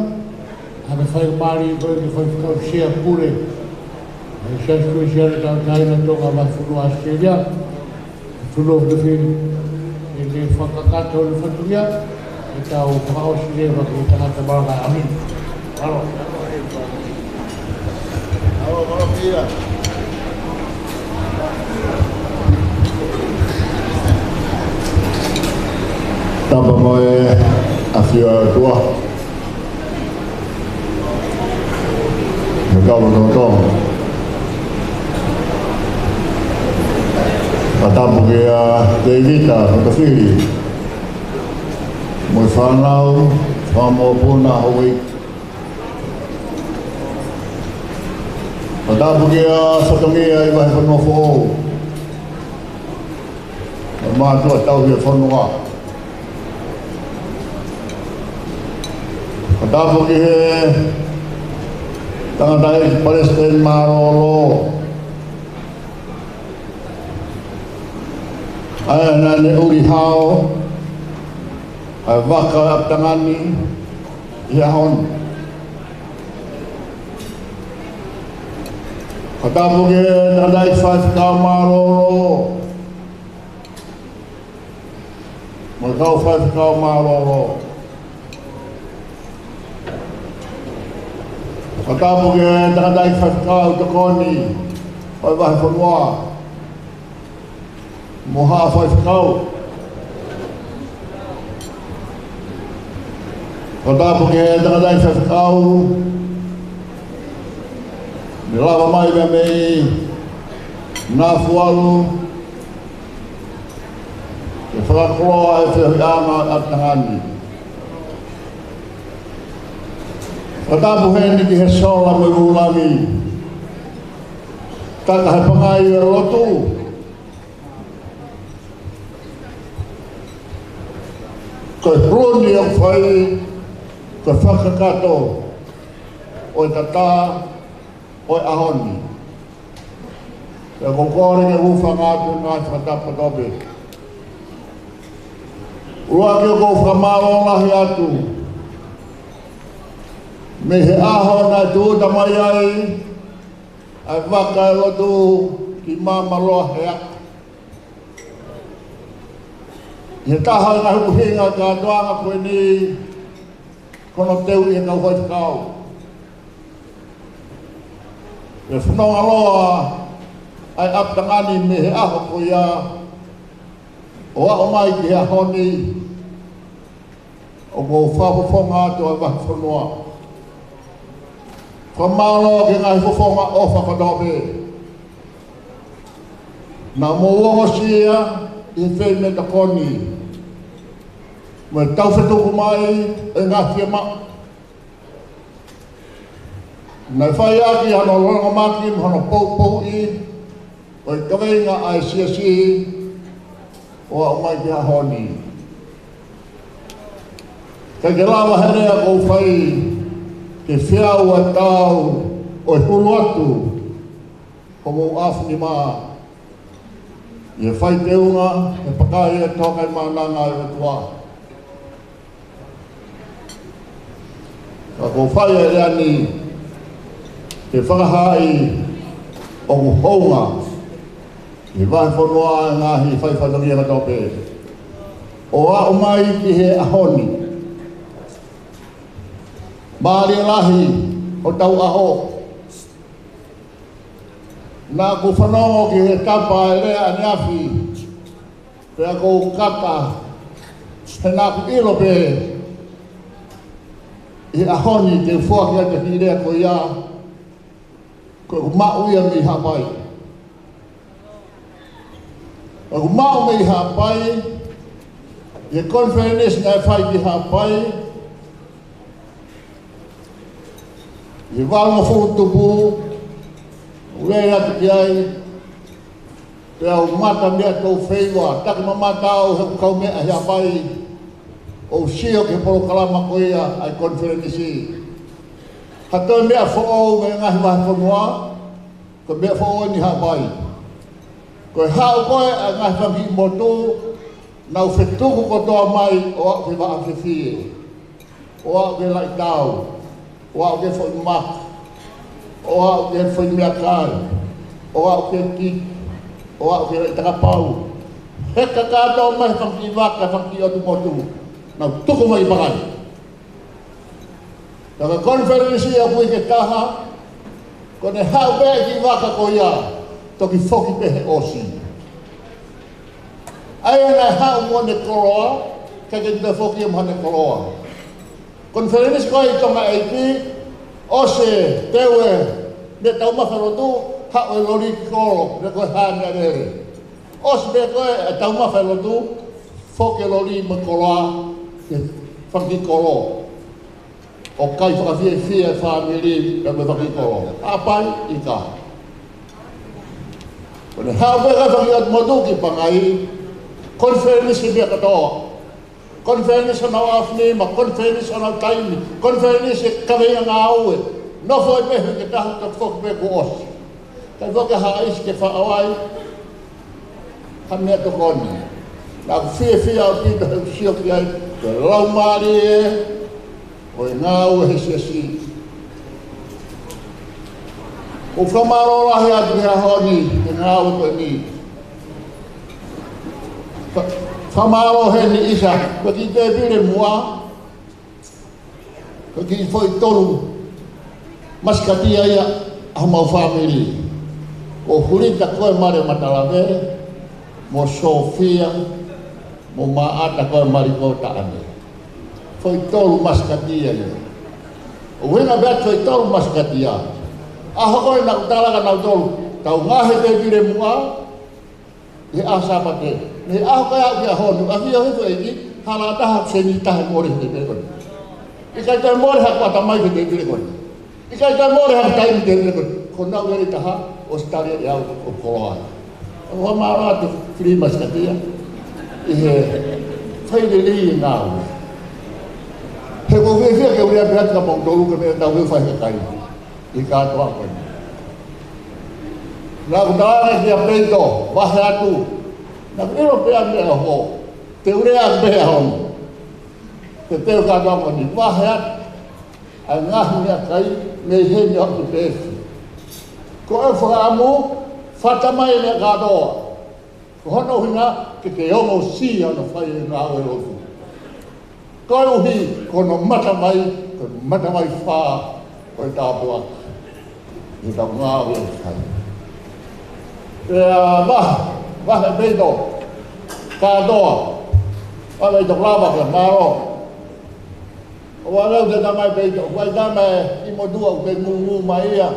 ʻA e faingamālie ko eni ke faifekau Sea Pule ʻa e Siasi Uēsiliana Tauʻatāina Tonga Vahefonua ʻAositelēlia. Tulou ke fili, ʻe ne fakakakato ʻene fatongia, ʻe tau fakaʻosi leva ki he tangata malanga ʻa e ʻaho ni. Mālō. Tapa mo e ʻafio ʻa e ʻOtua. Mo e kau lotolotonga. Fakatapu kia Tēvita Hotofili mo e fānau, fakamōpuna, Houʻeiki. Fakatapu kia fatongia ʻi Vahefonua Foʻou, mo e mātuʻa tauhi e fonua. Fakatapu ki he tangataʻeiki Palesiteni mālōlō, ʻa ia naʻa ne ʻuli hao ʻa e vaka ʻo ʻApitangani ʻi he ʻaho ni. Fakatapu ki he tangataʻeiki faifekau mālōlō, mo e kau faifekau mālōlō. Fakatapu ki he tangataʻeiki faifekau tokoni ʻo e vahefonua, mo haʻa faifekau. Fakatapu ki he tangataʻeiki faifekau ne lava mai mei Nafualu ke fakakoloa e feohiʻanga ʻa ʻApitangani. Fakatapu heni ki he sola mo e vūlangi, taka he pangai ʻo e lotu. Ko e hulu ni ʻoku fai, ko e fakakakato ʻo e tatā ʻo e ʻaho ni. Pea ʻoku ou kole ke u hūfanga atu he ngaahi fakatapu kotoa pē. ʻUluaki, ʻoku ou fakamālō lahi atu mei he ʻaho naʻe tūʻuta mai ai ʻa e vaka ʻo e lotu ki Maʻamaloa he ako. ʻI he taha ʻo e ngaahi ʻuhinga kātoanga ko eni, ko hono teuʻi ʻe he kau faifekau e fononga loa ʻa e ʻApitangani mei he ʻaho ko ia ʻo aʻu mai ki he ʻaho ni, ʻoku ou fakafofonga atu ʻa e vahefonua. Fakamālō ki he ngaahi fofonga ʻofa kotoa pē naʻa mou ongosia ʻi he feimeʻatokoni mo e taufetuku mai ʻo e ngaahi fiemaʻu. Naʻe fai ʻaki hano lolongomaki mo hono poupouʻi ʻo e kaveinga ʻa e siasi ʻo aʻu mai ki he ʻaho ni. Ka ke lava he lea ʻoku ou fai ke feau ʻa e taau ʻo e hulu atu homou ʻaofinima ʻi he fai teunga he pakai e toka ʻi mānanga ʻa e ʻOtua. Ka ʻoku ou fai e lea ni Ke fakahaaʻi ʻoku hounga ʻi he vahefonua ʻa e ngaahi faifatongia kotoa pē ʻo aʻu mai ki he ʻaho ni. Mālie lahi hotau ʻaho. Naʻa ku fanongo ki he tapa ʻa e lea ʻaneafi, pea ʻoku ou kata, he naʻa ku ʻilo pē ʻi he ʻaho ni te u foaki atu e kiʻi lea ko ia, ko ʻeku maʻu ia mei Haʻapai. ʻOku ou maʻu mei Haʻapai, ʻi he konifelenisi naʻe fai ki Haʻapai, ʻi he valungofulu tupu, ʻoku ou lea atu ki ai, pea u mata mei he ʻOtu Feiva, taki mamata au he ʻoku ou kau meʻa ʻi Haʻapai, ʻo u sio ki he polokalama ko ia ʻa e konifelenisi. Ha toe meʻa foʻou mei he ngaahi vahefonua, ko e meʻa foʻou eni ʻi Haʻapai. Ko e haʻu ko ē ʻa e ngaahi fanga kiʻi motu, nau fetuku kotoa mai ʻo aʻu ki he vaʻa fefie, ʻo aʻu ki he laʻi tau, ʻo aʻu ki he foʻi maka, ʻo aʻu ki he foʻi meʻakai, ʻo aʻu ki he kiki, ʻo aʻu ki he laʻi takapau. Heka kātoa mai he fanga kiʻi vaka, fanga kiʻi ʻotu motu, nau tuku mai ʻi Pakai. Ka ko e konifelenisi ʻoku ʻikai ke taha, ko ʻene haʻu pē e kiʻi vaka ko ia, toki foki pē he ʻosi. ʻA ia naʻe haʻu mo ʻene koloa, ka ʻikai ke toe foki ia mo haʻane koloa. Konifelenisi ko ē ʻi Tonga ʻEiki, ʻosi e teu e meʻa taumafa lotu, haʻu e loli ki kolo, pe ko e hā e meʻalele. ʻOsi pē ko ē e taumafa lotu, foki e loli mo e koloa ki he fanga kiʻi kolo, ʻo kai fakafiefia e fāmili pea mo e fanga kiʻi kolo. Haʻapai ʻikai. Ko ʻene haʻu pē e fanga kiʻi ʻotu motu ki Pakai, konifelenisi pē kātoa. Konifelenisi ʻo e ʻaho ni, mo e konifelenisi ʻo e taimi, konifelenisi e kaveinga ngāue. Nofo ai pē he ʻikai ke taha, toki foki pē kuo ʻosi. Kae foki ha ʻaisi ke faʻo ai ha meʻatokoni. Naʻa ku fiefia ʻaupito he ʻeku sio ki ai, ko e laumālie ʻo e ngāue he siasi. ʻOku ou fakamālō lahi atu he ʻaho ni he ngāue ko eni. Fa-, fakamālō heni ʻisa, ko e kiʻi tēpile muʻa, ko e kiʻi foʻi tolu masikatia ia ʻa homau fāmili. Ko Hulita ko ē Male Matalave, mo Sofia, mo Maʻata ko ē Maliko Taʻane. Foʻi tolu masikatia ia. ʻUhinga pē ʻa e foʻi tolu masikatia, ʻaho ko ē naʻa ku tala kia nautolu, tau ngāue he tēpile muʻa, ʻi he ʻaho Sāpate. Mei he ʻaho ko ē aʻu ki he ʻaho ni, ʻa e ʻaho ʻe hifo ʻEiki, hala taha sēniti taha ʻe mole he tēpile ko ē. ʻIkai toe mole haku ʻatamai ki he tēpile ko ē. ʻIkai toe mole haku taimi ki he tēpile ko ē. Ko naʻa ku lele taha, ʻosi tali ʻe au ʻo koloa. ʻOku ou fakamālō atu, fili masikatia, ʻi he fai lelei e ngāue. He ʻoku ou fiefia ke u lea pē atu kia moutolu ki he meʻa ʻoku tau fai he kakai ʻi he kātoa ko eni. Naʻa ku talaange kia Peito, vahe atu. Naʻa ku ʻilo pē ʻa e meʻa ʻoku te u lea pē ʻaho ni. Te te u kātoa ko eni, vahe atu ʻa e ngaahi meʻakai mei heni ʻo aʻu ki Peesi. Ko e fakaʻamu, fata mai e meʻa kātoa. Ko hono ʻuhinga ke te ongosia hono fai e ngāue lotu. Koeʻuhi ko hono mata mai, ko e mata mai fā ʻo e tāpuaki ʻi heʻetau ngāue ʻoku fai. Pea vahe, vahe Peito, kātoa, vahe Peito, lava ke mālō. ʻOua lau te tamai Peito, ʻoku ʻi ai e tama ʻi he motuʻa ʻoku kei mūmū mai ia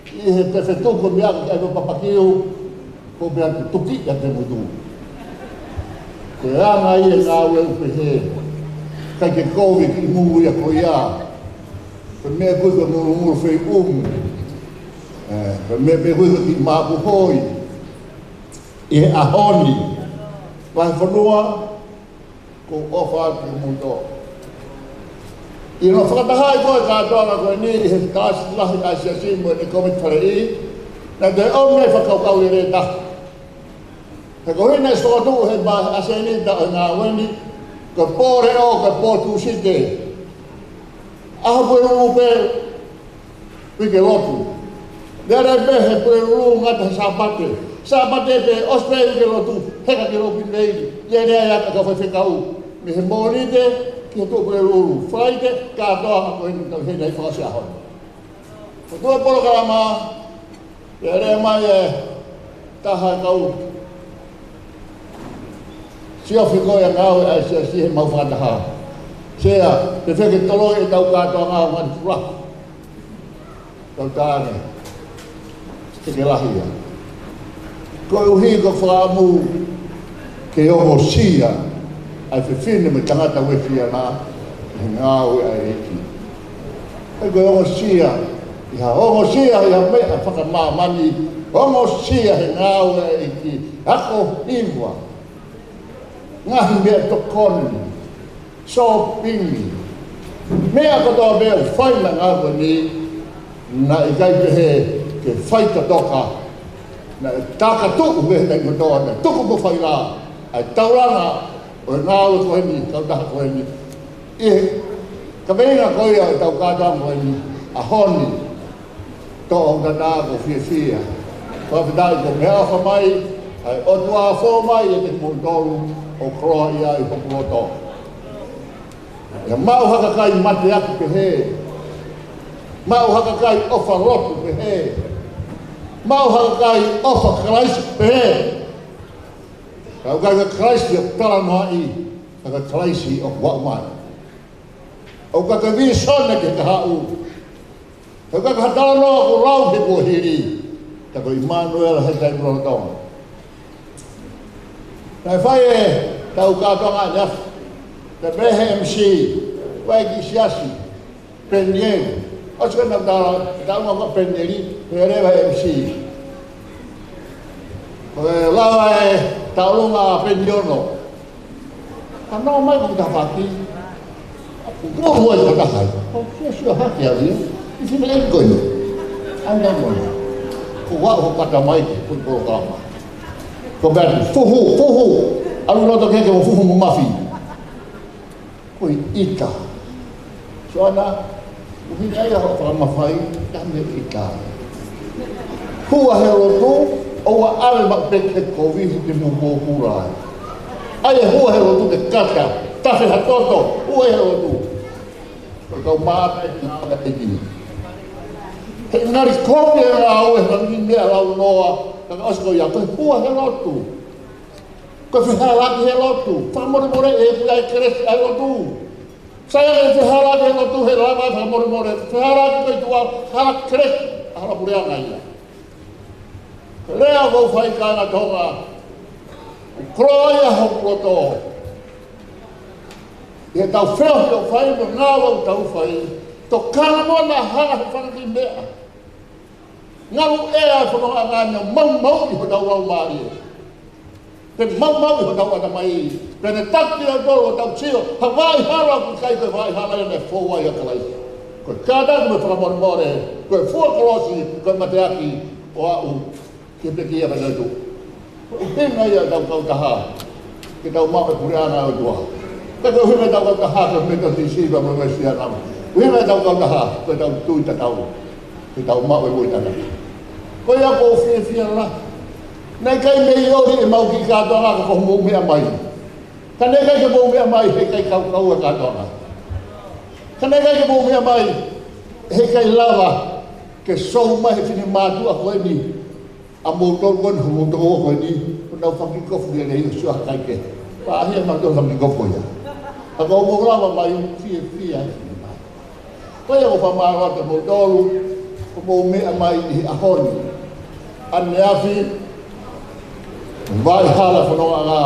ʻi he fetuku meʻa ki ai mo Papakiu, ko e meʻa ke tuki ʻa e motuʻa. Ko e anga ia e ngāue ʻoku pehē, ʻikai ke kovi ki mui ia ko ia. Ko e meʻa ko ē ko e mulumulu feiʻumu. Ē, ko e meʻa pē ko ē ko e kiʻi māpuhoi. ʻI he ʻaho ni, vahefonua, ʻoku ou ʻofa atu kimoutolu. ʻI hono fakatahaʻi ko ē e kātoanga ko eni ʻi he kalasi lahi ʻa e siasi mo e kōmiti faleʻi, naʻe toe ʻomi e fakakaukau lelei ʻe taha. He ko hono ʻuhinga ʻoku tuʻu he vahe ʻa e seniti ʻo e ngāue ni, ko e pō leʻo, ko e pō Tūsite. ʻAho pē ʻoku pē Uike lotu. Lele pē he Pulelulu ngata he Sāpate. Sāpate pē ʻosi pē uike lotu, heka ki lotu pē. Lele ai ʻa e kau faifekau mei he Mōnite ki he Tuʻapulelulu. Falaite, kātoa ko eni tau hena i fakaʻosi ʻaho. Ko e tuʻu e polokalama, lele mai e taha kau siofi ko ia ngāue ʻa e siasi he mau fakataha. Sea, te feke toloi e tau kātoanga ʻo ngani fula. Tau tāne. Te ke lahi ia. Koeʻuhi ko e fakaʻamu ke ongosia ʻa e fefine mo e tangata Uēsiliana he ngāue ʻa e ʻEiki. ʻOku ongosia, ʻi ha ongosia ʻi ha meʻa fakamāmani, ongosia he ngāue ʻa e ʻEiki, ako hiva, ngaahi meʻatokoni, sōpingi, meʻa kotoa pē ʻoku fai ʻi he ngāue ko eni, naʻe ʻikai pehē ke fai totoka, naʻe takatuʻu pē he taimi kotoa, naʻe tuku mo fai lā ʻa e taulanga ʻo e ngāue ko eni, kautaha ko eni. ʻI he kaveinga ko ia ʻo e tau kātoanga ko eni, ʻaho ni, toʻo ʻo tatā ko e fiefia. Fakafetaʻi ko e meʻaʻofa mai ʻa e ʻOtua, fō mai ʻiate kimoutolu ʻo koloaʻia ʻi hoku loto. ʻIo, maʻu ha kakai mateaki pehē. Maʻu ha kakai ʻofa lotu pehē. Maʻu ha kakai ʻofa Kalaisi pehē. Ka ʻoku ʻikai ko Kalaisi ʻoku talanoaʻi, ka ko Kalaisi ʻoku aʻu mai. ʻOku ʻikai ko e vīsone ki he kahaʻu. He ʻoku ʻikai ko ha talanoa ʻoku lau he kuohili, ka ko ʻImanuela he taimi lolotonga. Naʻe fai e tau kātoanga ʻaneafi. Pea pehē he M C, ʻoua ʻe kiʻi siasi, Penieli. ʻOsi ko ena tala, tala ʻo Penieli, pea leva he M C. Ko e lava e taulunga Peniono. Ka nau mai ko e tafaʻaki. Ko e hua i ko e takai. Ko e sio hake au ia. ʻI fine eni ko eni. Anga mono. Ko e ua o kata mai ki he polokalama. Ko e meʻa fuhu, fuhu. ʻAlu loto ke ke mo fuhu mo mafi. Ko e ʻita. Soana, ʻuhinga ia hoʻo fakamafai, ka mei he ʻita. Hua he lotu, ʻoua ʻe ʻave maʻu pē ke kovi he te mou pōpula ai. ʻAi e hua he lotu ke kata, tafe ha toto, hua he lotu. Ko e kau māʻa e ngāue ʻa e ʻEiki. He ngali kovi e ngāue, he ngali meʻa launoa, ka ka ʻosi ko ia, ko e hua he lotu. Ko e fehālaaki he lotu, fakamolemole ʻe ʻi ai e kelesi ʻa e lotu. Sai ange e fehālaaki he lotu he lava fakamolemole, fehālaaki ko e tuʻa, hala kelesi, hala puleʻanga ia. Ko e lea ʻoku ou fai kāinga Tonga, ʻoku koloaʻia hoku loto. ʻI heʻetau feohi ʻoku fai mo e ngāue ʻoku tau fai, tokanga mo na hala he fanga kiʻi meʻa. Ngalu ʻea e fononga ngani ʻo maumauʻi hotau laumālie. Pea maumauʻi hotau ʻatamai. Pea ne taki kinautolu ʻo tau sio, ha vaʻa hala ʻoku ʻikai ko e vaʻa hala ia naʻe fou ai ʻa Kalaisi. Ko e kātaki mo e fakamolemole, ko e fua kolosi, ko e mateaki ʻo aʻu ki he pekia pea tau tuʻu. Ko e ʻuhinga ia ʻetau kautaha, ke tau maʻu e puleʻanga ʻo e ʻOtua. Ka ko e ʻuhinga ʻetau kautaha, ko e Metotisi pea mo e Uēsiliana. ʻUhinga ʻetau kautaha, ko ʻetau tui tatau. Ke tau maʻu e moʻui taʻengata. Ko ia ʻoku ou fiefia lahi. Naʻe ʻikai mei ʻoli ʻemau kiʻi kātoanga ka ko hoʻomou meʻa mai. Ka naʻe ʻikai ke mou meʻa mai, heʻikai kaukau e kātoanga. Ka naʻe ʻikai ke mou meʻa mai, heʻikai lava ke sou mai he finemātuʻa ko eni. ʻA moutolu ko eni, hoʻomou tokoua ko eni, ko ʻenau fanga kiʻi kofu lelei ʻo sio hake ki ai. Pea ʻai ʻe mautolu fanga kiʻi kofu ia. Ka ko hoʻomou lava mai, fiefia. Ko ia ʻoku ou fakamālō atu kiate kimoutolu, hoʻomou meʻa mai ʻi he ʻaho ni. ʻAneafi, vaʻa hala fonongaʻanga.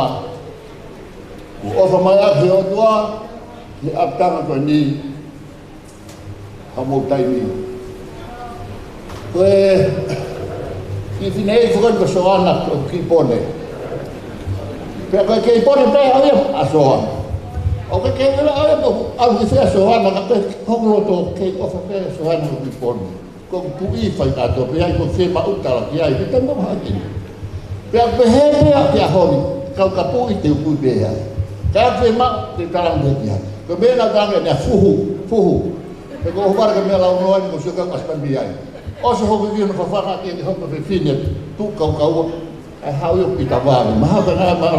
ʻOku ʻofa mai ʻa e ʻOtua, he ʻapitanga ko eni, hoʻomou taimi. Ko e, kiʻi fineʻeiki ko eni ko Soana ko Kipone. Pea ko e Kipone pē ʻa ia ʻa Soana. ʻOku kei ʻilo ʻa ia ko ʻalu ki fē ʻa Soana ka pē hoku loto kei ʻofa pē ʻa Soana mo Kipone. Ko e tuʻi fai kātoa pē ai ko e fiemaʻu tala ki ai, he taimi ʻoku hake. Pea pehē pē ʻa e ʻaho ni, kau kapuʻi te u kui pē ai. Ka fiemaʻu te u tala ange ki ai. Ko e meʻa naʻa ku talaange ʻanenai fuhu, fuhu. He ko e ʻohovale ka meʻa launoa ni ko e sio kau ʻasi mai ai. ʻOsi hoʻo kiʻi hono fafanga ki he hopo fefine, tuʻu kaukaua, ʻe haʻu ʻo pita vave. Mahalo ka ngai ma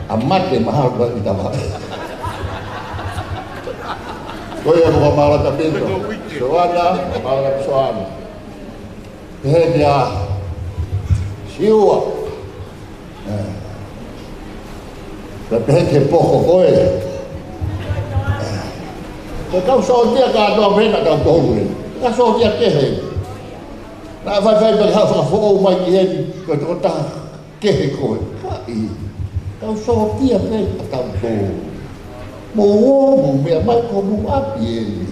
a mate, mahalo ka pita vave. Ko ia ko e mālō ʻaupito. Soana, mālō ʻaupito Soana. Pehē kia Siua. Ka pehē ke poko koe. Ko e kau sōtia kātoa pē naʻa tau tolu ē. Kau sōtia kehe. Naʻa faifai pē ha fakafoʻou mai ki heni, ko e tokotaha kehe koe. Ka ʻi. Kau sōtia pē naʻa tau tolu. Mou ō, mou meʻa mai ko mou ʻapi eni.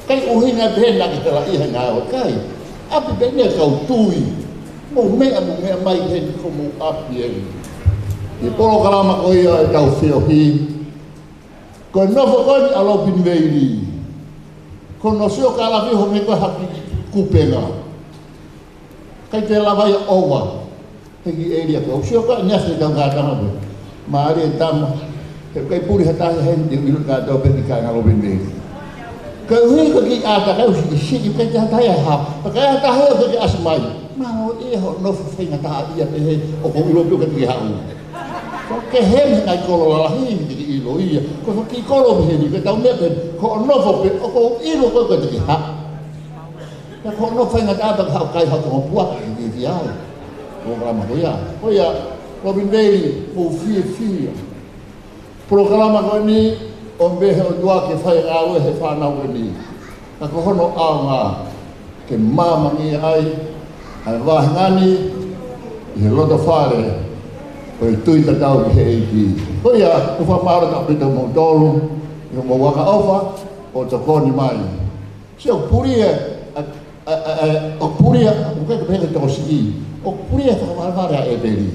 Kai ʻuhinga pē naʻa ke tala ʻi he ngāue kai. ʻApi pē eni kau tui. Mou meʻa, mou meʻa mai heni ko mou ʻapi eni. ʻI he polokalama ko ia ʻetau feohi. Ko e nofo ko eni ʻa Lopini Veili. Ko hono sio ka lafi ho me ko haki kupenga. Kai te lava ia ova. He kiʻi ʻēlia ko. Sio ka ni ase kau kātanga pē. Mālie tama. He kai puli ha taha heni te u ʻilo kātoa pē ki he kāinga Lopini Veili. Ka ui ko e kiʻi ʻata kai ʻosi ki siʻi kai te ha taha ia ha. Ka kai ha taha ia ko e kiʻi ʻasi mai. Mālō ʻi hoʻo nofo faingataʻaʻia pehē ʻoku ou ʻilo pē ʻoku ke haʻu. Ko e kehe mei he ngaahi kolo lalahi ni ke ke ʻilo ia. Ko e kiʻi kolo pehē ni ke tau meʻa pē. Ko hoʻo nofo pē ʻoku ou ʻilo ko e kiʻi haʻu. Pea ko hono faingataʻa pea ka haʻu kai haʻu toko pua, ʻi, ʻi, ʻi ai. Ko e kalama ko ia. Ko ia, Lopini Veili, mou fiefia. Polokalama ko eni, ʻomi pē he ʻOtua ke fai ngāue he fānau ko eni. Ka ko hono ʻaonga, ke māmangia ai, ʻa e vāhenga ni, ʻi he loto fale, ko e tui tatau ki he ʻEiki. Ko ia, ʻoku ou fakamālō atu pē kia moutolu, ʻi hoʻomou ʻofa, ʻo tokoni mai. Sio, puli ē, ʻa, ʻa, ʻa, ʻa, ʻoku puli ē, ʻoku ʻikai ke pehē ko e tokosiʻi. ʻOku puli ē fakavalevale ʻa ʻEpeli.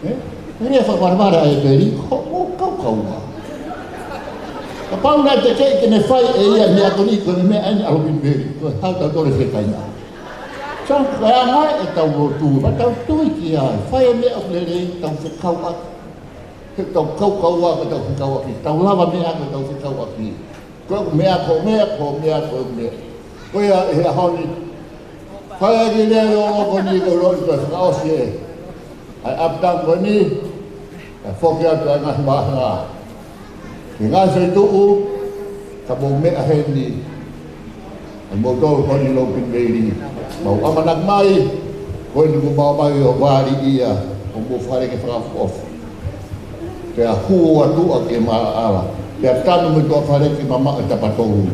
Ē? Puli ē fakavalevale ʻa ʻEpeli, ko hoʻomou kaukaua. Kapau naʻe teʻeki ke ne fai ʻe ia e meʻa ko eni, ko e meʻa eni ʻa Lopini Veili, ko e hā ʻetau tole fekaiʻanga. Sio, ko e anga ē ʻetau lotu, pea tau tui ki ai, fai e meʻa ʻoku lelei, tau fekauʻaki. He tau kaukaua, ko ʻetau fekauʻaki, tau lavameʻa, ko ʻetau fekauʻaki. Ko e meʻa, ko e meʻa, ko e meʻa, ko e meʻa. Ko ia ʻi he ʻaho ni. Fai ʻaki lea ʻo ko eni ko e loʻi ko e fakaʻosi ē. ʻA e ʻapitanga ko eni. ʻE foki atu ʻa e ngaahi vāhenga. Ki he ngaahi feituʻu, ka mou meʻa heni. ʻA moutolu ko eni Lopini Veili. Mau ʻamanaki mai, ko eni kuo mau ō mai ʻo vali ia, ʻo mou fale ke fakaʻofoʻofa. Pea hū atu ʻa ke maʻala. Pea tanu mei tuʻa fale ke mamaʻo e tapatolu.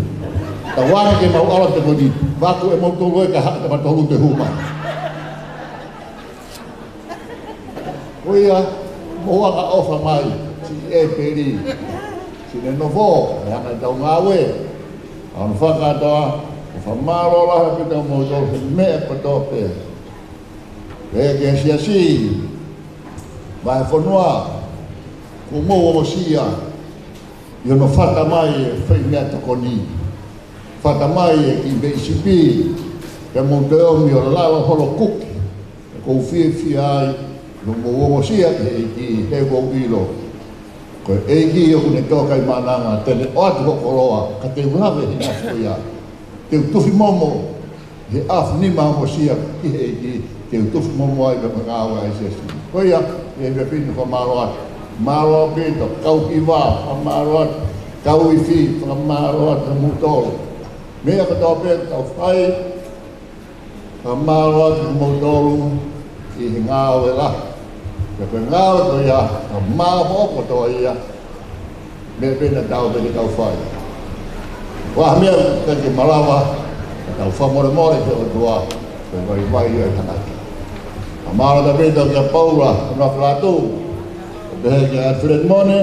Tauange ke mau ʻalu atu ko eni. Vaku ʻe moutolu ē ka haʻu tapatolu te hū mai. Ko ia, mou ʻofa mai, siʻi ʻEpeli. Siʻi ne nofo, ʻe hanga ʻetau ngāue. ʻA hono fakakātoa, ʻoku fakamālō lahi ʻaupito moutolu he meʻa kotoa pē. Pea ki he siasi, vahefonua, kuo mou ongosia, ʻi hono fata mai e fai meʻatokoni. Fata mai e kiʻi veʻi sipi, pea mou toe ōmi ʻo lalo holo kuki, ʻoku ou fiefia ai, ʻoku mou ongosia ki he ʻEiki, he ʻoku ou ʻilo. Ko e ʻEiki ʻoku ne tō kai mananga, te ne ʻoatu hoʻo koloa, ka te u lave hina ko ia. Te u tufi momo, he ʻafu ni mau ongosia ki he ʻEiki, te u tufi momo ai ka ngāue ai siasi. Ko ia, ʻe he pepini fakamālō atu. Mālō ʻaupito, kau hiva, fakamālō atu, kau ifi, fakamālō atu, moutolu. Meʻa kotoa pē, kau fai, fakamālō atu, moutolu, ʻi he ngāue lahi. Pea ko e ngāue ko ia, ka mālō kotoa ia, meʻa pē naʻa tau pē ke tau fai. Ko e hā e meʻa ʻoku ʻikai ke malava, ka tau fakamolemole ki he ʻOtua, ko e vaivai ia ʻa e tangata. Ka mālō ʻaupito kia Paula, ʻa Nāfalatu, ʻo pehē kia Filemone,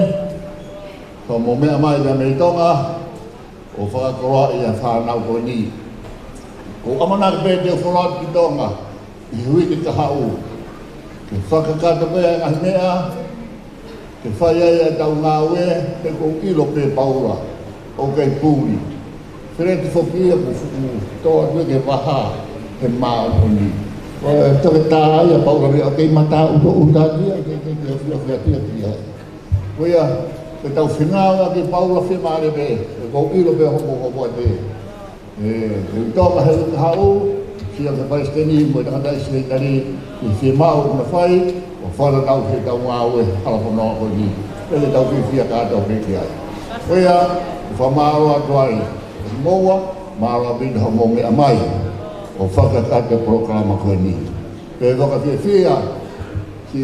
ko hoʻomou meʻa mai pē mei Tonga, ʻo fakakoloaʻi ʻa e fānau ko eni. ʻOku ou ʻamanaki pē te u folau ki Tonga, ʻi he uike ka haʻu. Ke fakakakato pē ʻa e ngaahi meʻa, ke fai ai ʻetau ngāue, he ʻoku ou ʻilo pē Paula, ʻoku ʻikai puli. Feleti foki ia ʻoku fuʻu tō atu ki he vaha, he māʻoniʻoni. ʻOku toketā ia Paula meʻa, ʻoku ʻikai mata uto uta ia, ʻoku ʻikai ke fiafia ia. Ko ia, Ke tau fengāueʻaki Paula Fiemālie pē, ʻoku ou ʻilo pē hoʻomou hopoate. ʻE, ʻe Tonga he uta haʻu, sio ki he palesiteni mo e tangataʻeiki sekelitali, ʻi he fiemaʻu ʻoku na fai, ʻo fakatatau ki heʻetau ngāue hala fononga ko eni. Pea ke tau fiefia kātoa pē ki ai. Ko ia, ʻoku fakamālō atu ai, ʻe moua, mālō ʻaupito hoʻomou meʻa mai, ʻo fakakakato e polokalama ko eni. Pea ʻoku ou fiefia, ki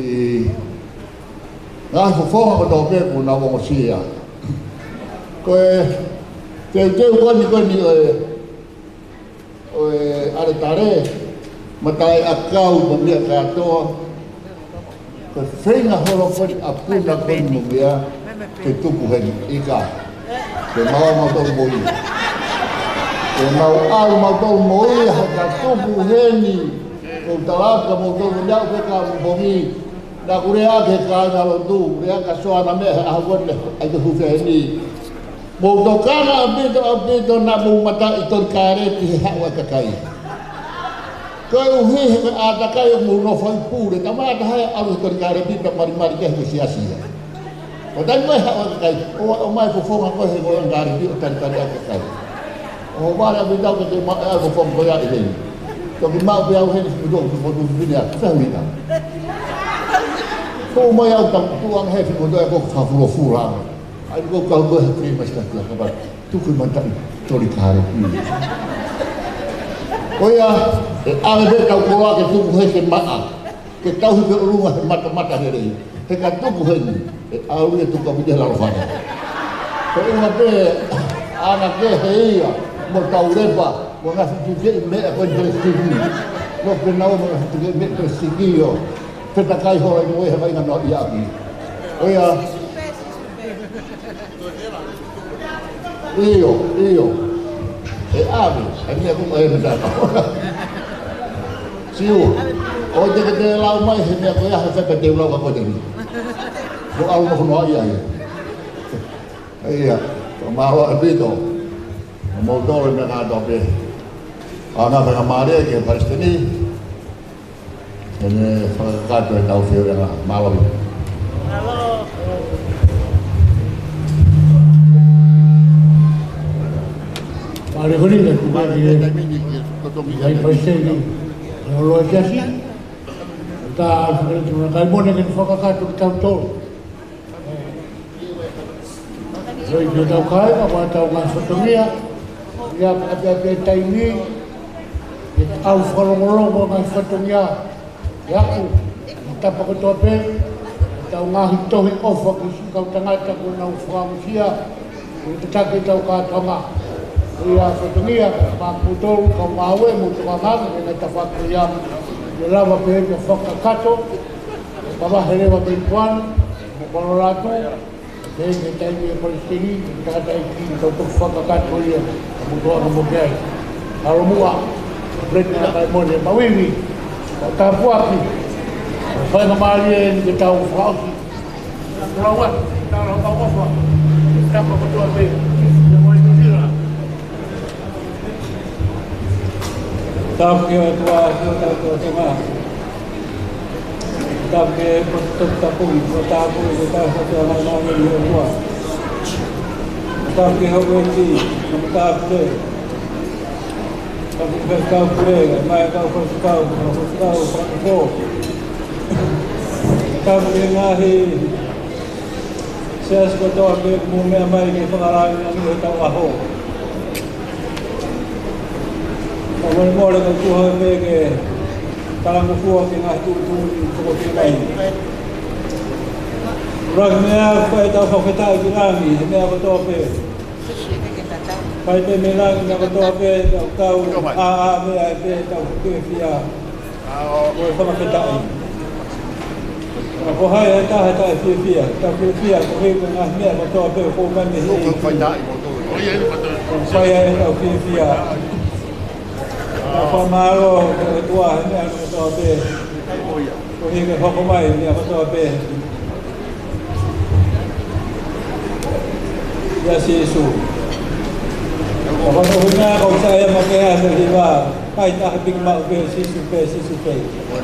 ngaahi fofonga kotoa pē kuo nau ongosia. Ko e teuteu ko eni ko eni ʻo e, ʻo e ʻaletale, mataʻi ʻakau mo e meʻa kātoa. Ko e feinga holo ko eni ʻa e puna ko eni mo e meʻa ke tuku heni ika. Ke maʻu mautolu mo ia. Ke maʻu ʻalu mautolu mo ia, he ka tuku heni. Ko e talaka mautolu mo ia, ʻoku ke ka mo bongi. Naʻa ku lea ki he kāingalotu, lea kia Soana mei he ʻaho ko eni, ʻai ke hū heni. Mou tokanga ʻaupito, ʻaupito naʻa mou mataʻi toli kāleti he haʻu ʻa e kakai. Koeʻuhi he ko e ʻātakai ʻoku mou nofo ai pule, kamata he ʻalu he toli kāleti pea malimali ki he siasi ia. Ko e taimi ko ē haʻu ʻa e kakai, ʻo, ʻomai fofonga ko ē he ngaahi kāleti ʻo talitali ʻa e kakai. ʻO vale ʻaupito au ke ke maʻu ʻa e fofonga ko ia ʻi heni. Toki maʻu pē au heni, fikuto, fikuto, fifine atu, fehulita. Ko mai au tau tuʻu ange he fikuto ʻe ko fafulofula. ʻAi ko kau ko he Christmas ka kia kapa. Tuku mataʻi toli kāleti. Ko ia, ʻe ʻave pē tau koloa ke tuku he ke maʻa. Ke tauhi pē ʻolunga he matamata he lei. He ka tuku heni, ʻe ʻalu ia tuku ʻaupito he lalo fale. Ko e ʻuhinga pē, ʻa e anga kehe ia, mo tau lepa, mo e ngaahi fetuʻutaki meʻa ko eni palesitiki. Mo ke nau mo e ngaahi fetuʻutaki meʻa palesitiki ʻo fetakai holo ai mo e he vaʻinga noaʻia ʻaki. Ko ia, ʻIo, ʻio. ʻE ʻave, ʻa e meʻa ko ē ʻe mata ka. Siu, ʻoua te ke toe lau mai he meʻa ko ia he fai pē te u lau ka ko e temi. Ko au mo hono ai ai. ʻIa, ko mālō ʻaupito. Mo tole meʻa kātoa pē. ʻA e ngaahi faingamālie ki he palesiteni. ʻEne fakakakato ʻetau feohi ʻa e mālō. Mālō ko eni, ʻoku ʻi ai e palesiteni ʻo e siasi. Ka fakaleti mo e kakai mone ke fakakakato kitautolu. Loi ki hotau kāinga, mo ʻetau ngaahi fatongia, ʻi he ʻapiʻapi e taimi, ʻi he ʻau fakalongolongo ngaahi fatongia, ʻi he ʻau, ʻi he tapa kotoa pē, ʻetau ngaahi tohi ʻofa ki he siʻi kau tangata kuo nau fakaongosia, ʻi he tataki ʻetau kātoanga. Ko ia fatongia, maʻa kimoutolu, kau ngāue, mou tokanga ange, ʻi he ngaahi tafaʻaki ko ia, ʻe lava pē ke fakakakato, ʻe mavahe leva mei Puana, mo Kuala Latu, ʻe he taimi ʻe palesiteni, ʻe tangataʻeiki, tau toki fakakakato ia, ka mou tokanga mo ke ai. Alo muʻa, Brett na kai mone, mauivi, ʻo tāpuaki, ʻo faingamālie eni ke tau fakaʻosi. Tau atu, tau lau kau ʻofa, tapa kotoa pē, ʻi he moʻui Nuʻu Sila. Tapu ki he ʻOtua, ki hotau Tonga. Tapu ki he Toputapu, ko e tapu ki he tapu ki he ʻOtua. Tapu ki he houʻeiki, mo e tapu ki he tapu ki he kau pule, mai kau faifekau, kau faifekau, kau faifekau. Tapu ki he ngaahi siasi kotoa pē ʻoku mou meʻa mai ke fakalāngilangiʻi hotau ʻaho. Fakamolemole ka tuha pē ke talangofua ki he ngaahi tuʻutuʻuni ʻoku toko fiha mai. ʻUluaki meʻa, fai ʻetau fakafetaʻi ki langi, he meʻa kotoa pē. Fai pē mei langi, meʻa kotoa pē, tau kau, ʻa, ʻa, meʻa pē, tau fiefia. Ko e fakafetaʻi. Ka ko hai ʻe taha ʻe taʻefiefia, taʻefiefia, ko e ngaahi meʻa kotoa pē, ko e ngaahi meʻa. Ko hai ʻe taʻefiefia. Ka fakamālō, ko e tua, he meʻa kotoa pē. Ko e hoko mai, meʻa kotoa pē. ʻIa Sīsū. Ka ko e meʻa ko Saia ma ke ʻa e hiva, kai taha piki maʻu pē, Sīsū pē, Sīsū pē. Ko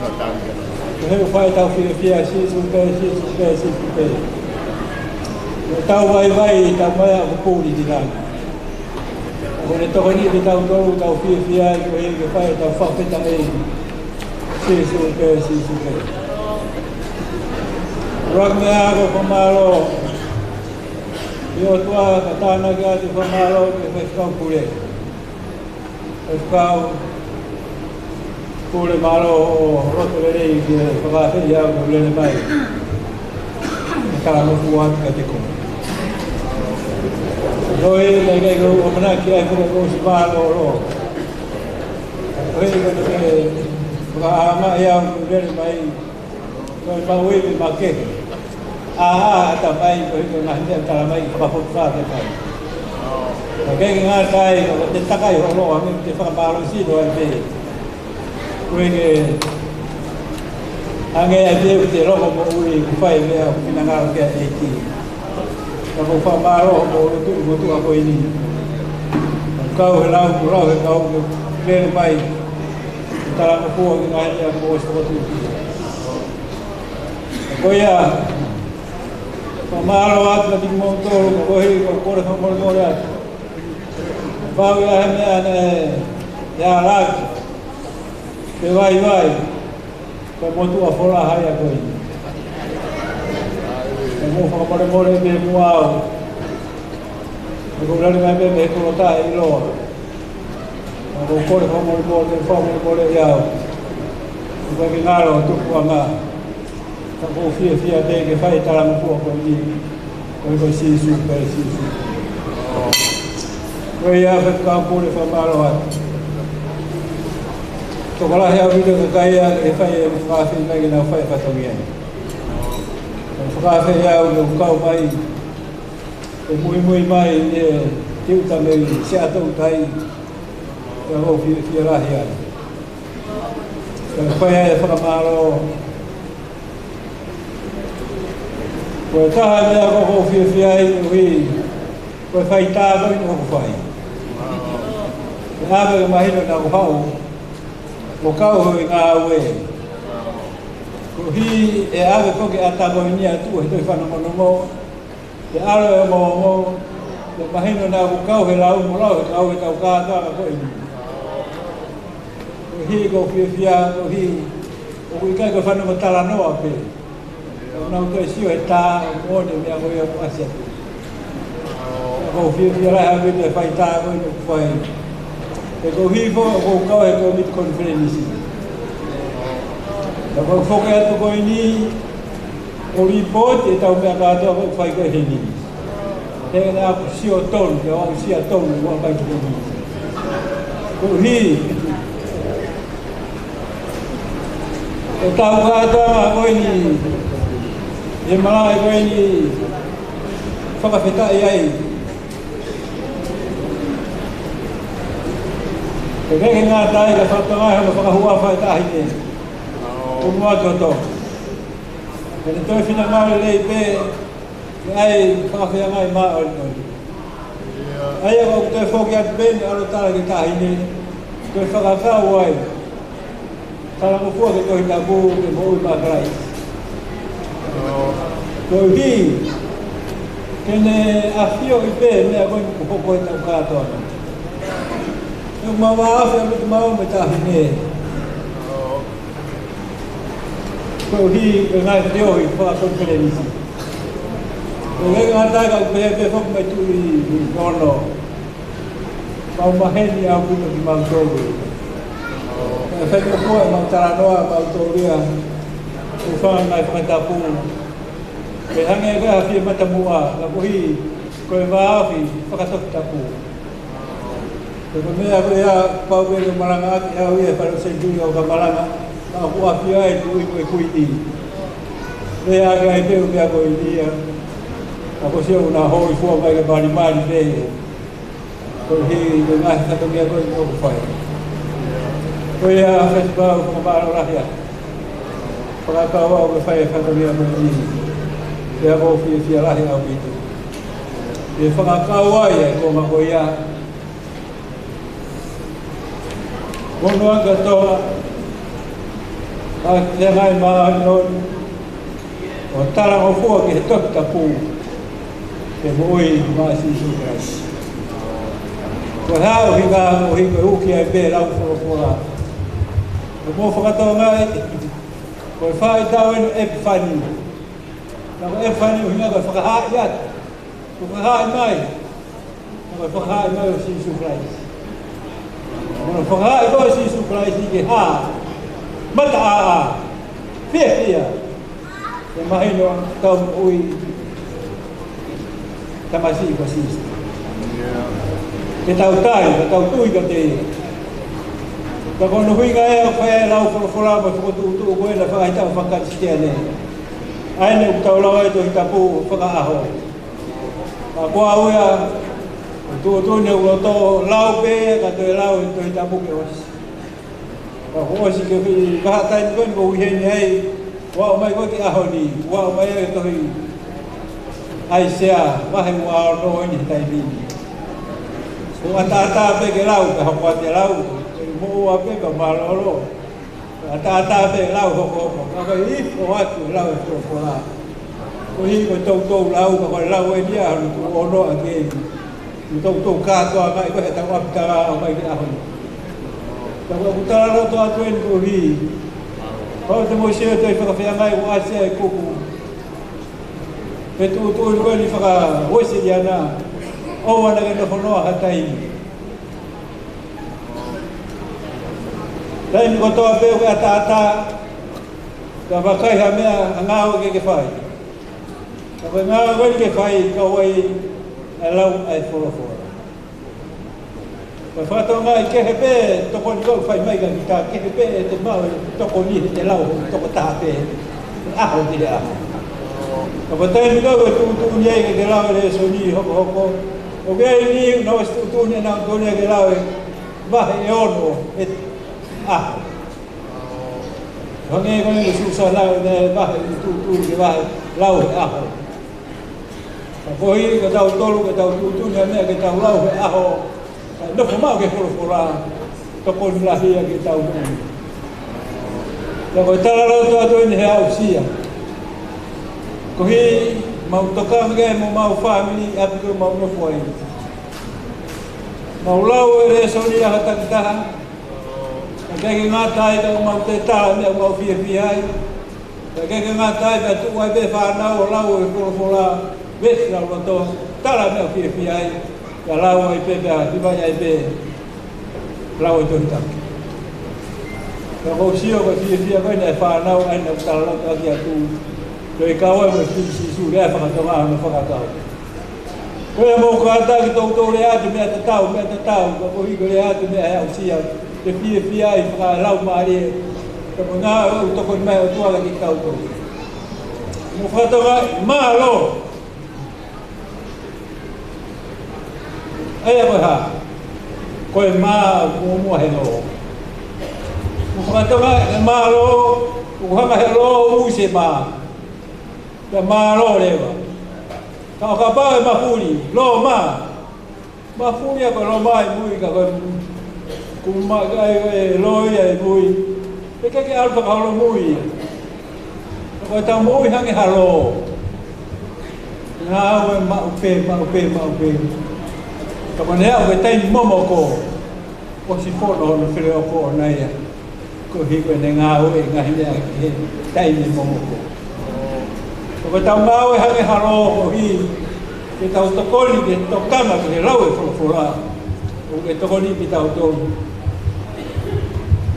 e he ʻoku fai ʻetau fiefia, Sīsū pē, Sīsū pē, Sīsū pē. Ko e tau vaivai, tau mai ʻa e puli ki langi. Ko ʻene tokoni kitautolu, tau fiefia ai, ko e ke fai, tau fakafetaʻi. Sīsū pē, Sīsū pē. Rak me ako fakamālō. ʻI ʻOtua, ka tānaki atu fakamālō, ke fai kau pule. Faifekau Pule, mālō hoʻo loto lelei ke fakaafeʻi au ke u lele mai. Ka talangofua atu kiate koe. Ko e, ka ʻikai ke u ʻamanaki ai, ko e ʻosi mālōlō. Ko e, ka ke fakaʻaongaʻi au ke u lele mai. Ko e maʻu ivi makehe. ʻA, ʻa, ʻa, ta mai, ko e, ko e ngaahi meʻa tala mai, fakafoki fā te kai. Ka ke ngā kai, ko te takai holo, ʻa me te fakamālō sino ai pē. Ko e ke, ange ai pē, te loko moʻui, ku fai meʻa, ku finangalo ke ʻEiki. Ka ko fakamālō, mo lotu, mo tuʻa ko eni. Kau he lau, ku lau he kau, ke lele mai. Talangofua ki ngaahi meʻa ko ʻosi fokotuʻu. Ko ia, fakamālō atu kiate kimoutolu, ko e, ko e kole fakamolemole atu. Pau ia he meʻa ne, ia laki, pe vaivai, ko e motuʻa fola hai a ko eni. Ko e mo fakamolemole pē muʻa au. Ko e lele mai pē mei he kolotaʻe ʻiloa. Ko e kole fakamolemole, fakamolemole ia au. Ko e ke ngalo tuku anga. Ka ʻoku ou fiefia pē ke fai talangofua ko eni, ko e ko Sīsū pē, Sīsū. Ko ia, Faifekau Pule, fakamālō atu. Tokolahi ʻaupito e kakai ia ke fai e fakaafeʻi mai ke nau fai e fatongia. Fakaafeʻi au ke u kau mai, ke muimui mai e tiuta mei Seattle, ʻItali. Ka ʻoku ou fiefia lahi ai. Ka fai ai e fakamālō. Ko e taha e meʻa ʻoku ou fiefia ai, ʻuhi, ko e faitā ko eni ʻoku fai. ʻE ʻave ke mahino naʻa ku haʻu ʻo kau he ngāue. Koeʻuhi ʻe ʻave ko e ʻata ko eni atu he toe fanongonongo. Ke ʻalu e ongoongo, ke mahino naʻa ku kau he lau mo lau he kau he tau kātoanga ko eni. Koeʻuhi ʻoku ou fiefia, koeʻuhi ʻoku ʻikai ko e fanongo talanoa pē. ʻOku nau toe sio he tā, ʻo moʻoni e meʻa ko ia ʻoku ʻasi atu. ʻOku ou fiefia lahi ʻaupito e faitā ko eni ʻoku fai. Pea koeʻuhi foki ʻoku ou kau he kōmiti konifelenisi. Ka ʻoku ou foki atu ko eni, ʻo lipooti e tau meʻa kātoa ʻoku fai ko ē heni. He naʻa ku sio tonu, ke u aʻusia tonu, ʻo ʻapai ki heni. Koeʻuhi e tau kātoa ko eni, e malaʻe ko eni, fakafetaʻi ai. Ke ke ngata ai ka fakatokangaʻi hono fakahuafa e taʻahine. Ko mua ki hoto. Ke ne toe finangalo lelei pē, ke ʻai fakafeangai māʻoniʻoni. ʻA ia ʻoku toe foki atu pē ne ʻalu tala ki he taʻahine, toe fakakau ai. Talangofua ki he Tohi Tapu, ke moʻui maʻa Kalaisi. Koeʻuhi ke ne ʻafioʻi pē meʻa ko eni kuo hoko he tau kātoa. ʻE mau vāofi ʻaupito mau mo e taʻahine. Koeʻuhi ko e ngaahi feohi fakakonifelenisi. Ko e ngata ai ka u pehē pē foki mai Tuʻi Nono. Mau maheni ʻaupito kimautolu. Pea fai ko e mau talanoa, mau tōlia. Ko e fanga ngaahi fakatapu. Ke hangē ko e hafie matamuʻa, ka koeʻuhi ko e vāofi fakatohitapu. Ko e meʻa ko ia, pau ke u malanga ʻaki au ia, palo senturi ʻo ka malanga, ka ʻoku ʻafio ai Tuʻi ko e Kuini. Meʻa ke ai pē ʻo meʻa ko ia, ka ko sio una hoi fua mai ke malimali pē. Koeʻuhi ko e ngaahi fatongia ko ē ʻoku fai. Ko ia, Faifekau, fakamālō lahi atu. Fakakau au ke fai e fatongia ko eni. Pea ʻoku ou fiefia lahi ʻaupito. ʻE fakakau ai e konga ko ia. Kono anga toa, ʻa e ngaahi māʻoniʻoni, ʻo talangofua ki he Tohi Tapu. Ke moʻui maʻa Sīsū Kalaisi. Ko e hā ʻuhinga, ʻuhinga ʻoku ʻuki ai pē lau folofola. Ko e moʻui faka-Tonga ē, ko e faʻahitaʻu eni ʻo e ʻEpifani. Ka ko e ʻEpifani ʻuhinga ko e fakahaaʻi atu. Ko e fakahaaʻi mai. Ko e fakahaaʻi mai ʻo Sīsū Kalaisi. Ko e fakahaaʻi ko ē ʻo Sīsū Kalaisi ke hā. Mataʻāʻā. Fiefia. Ke mahino ʻetau moʻui tamasiʻi ko Sīsū. Ke tau tali, ke tau tui kiate ia. Ka ko hono ʻuhinga ē ʻoku fai ai e lau folofola mo e fokotuʻutuʻu ko ē ʻa e faʻahitaʻu faka-Kalisitiane. ʻA ē naʻa tau lau ai e Tohi Tapu fakaʻaho. Ka ko au ia, ʻoku ou tuʻutuʻuni ʻi hoku loto, lau pē, ka toe lau e Tohi Tapu ke ʻosi. Ka kuo ʻosi ke fili, ka ʻi he taimi ko eni ʻoku ou ʻi heni ai, ʻoku aʻu mai ko ē ki he ʻaho ni, ʻoku aʻu mai ai e tohi ʻAisea, vahe ua ono eni he taimi ni. Ko e ʻataʻatā pē ke lau, ka hoko atu e lau, ʻe moʻua pē ka mālōlō. Ko e ʻataʻatā pē lau hokohoko, ka ko e ifo atu e lau e folofola. Koeʻuhi ko e toutou lau, ka ko e lau eni ia, ʻoku ou ʻonoʻaki eni. Mo toutou kātoa mai ko ē heʻetau ʻapitanga ʻo aʻu mai ki he ʻaho ni. Ka ʻoku ou talaloto atu eni koeʻuhi. Pau te mou sio he Tohi Fakafeangai ʻoku ʻasi ai e kupu. Pea tuʻutuʻuni ko eni faka-Uēsiliana. ʻOua naʻa ke nofo noa ha taimi. Taimi kotoa pē ʻoku ke ʻataʻatā. Ka vakai ha meʻa, ha ngāue ke ke fai. Ka ko e ngāue ko eni ke fai, kau ai ʻa e lau ʻa e folofola. Ko e faka-Tonga ʻe kehe pē tokoni ʻoku fai mai kia kita, kehe pē ʻete maʻu e tokoni heʻete lau hoʻo tokotaha pē, ʻaho ki he ʻaho. Ka ko e taimi ko ē ʻoku tuʻutuʻuni ai ke ke lau e lēsoni hokohoko, ʻoku ʻi ai e niʻihi naʻe ʻosi tuʻutuʻuni ʻenau tokoni ke lau e vahe ʻe ono he ʻaho. Hangē ko eni ko Susana, ʻene vahe ʻi tuʻutuʻuni ke vahe lau he ʻaho. Ka koeʻuhi ko kitautolu, ke tau tuʻutuʻuni ha meʻa ke tau lau he ʻaho. Ka nofo maʻu ki he folofola, tokoni lahi ia ki heʻetau moʻui. Ka ko e talaloto atu eni he aʻusia. Koeʻuhi mau tokanga ki ai mo homau fāmili, ʻapi ko ē ʻoku mau nofo ai. Mau lau e lēsoni ʻa ha takitaha. Ka ʻikai ke ngata ai ka ʻoku mau toe tala e meʻa ʻoku mau fiefia ai. Ka ʻikai ke ngata ai pea tuʻu ai pē fānau ʻo lau e folofola, veesi lau loto, tala e meʻa ʻoku fiefia ai. Ka lau ai pē pea hiva ai pē lau e Tohi Tapu. Ka ʻoku ou sio ko e fiefia ko ē ʻa e fānau ʻa ia naʻa ku talaloto ʻaki atu. Ko e kau ai mo e fili Sīsū lea faka-Tonga hono fakakau. Ko ia mou kātaki toutou lea atu meʻa tatau, meʻa tatau, ka koeʻuhi ko e lea atu meʻa he aʻusia, ke fiefia ai fakalaumālie, ka ko e ngāue ʻoku tokoni mai e ʻOtua kiate kitautolu. Mou faka-Tonga, mālō. ʻA ia ko e hā? Ko e mā muʻomuʻa he lō. Mou faka-Tonga, e mālō, ʻoku hanga he lō ʻo usi e mā. Pea mālō leva. Ka ʻo kapau ʻe mafuli, lō mā. Mafuli ʻa e lō mā ʻi mui ka ko e kumu mā ka ʻe lō ia ʻi mui. Pea ʻikai ke ʻalu fakaholomui ia. Ka ko ʻetau moʻui hangē ha lō. Ngāue maʻu pē, maʻu pē, maʻu pē. Ka ko ʻene aʻu ki he taimi momoko. ʻOsi fono hono feleoko ʻoʻona ia. Koeʻuhi ko ʻene ngāue e ngaahi meʻa ki he taimi momoko. Ko ʻetau ngāue hangē ha lō koeʻuhi ke tau tokoni ke tokanga ki he lau e folofola. ʻOku ke tokoni kitautolu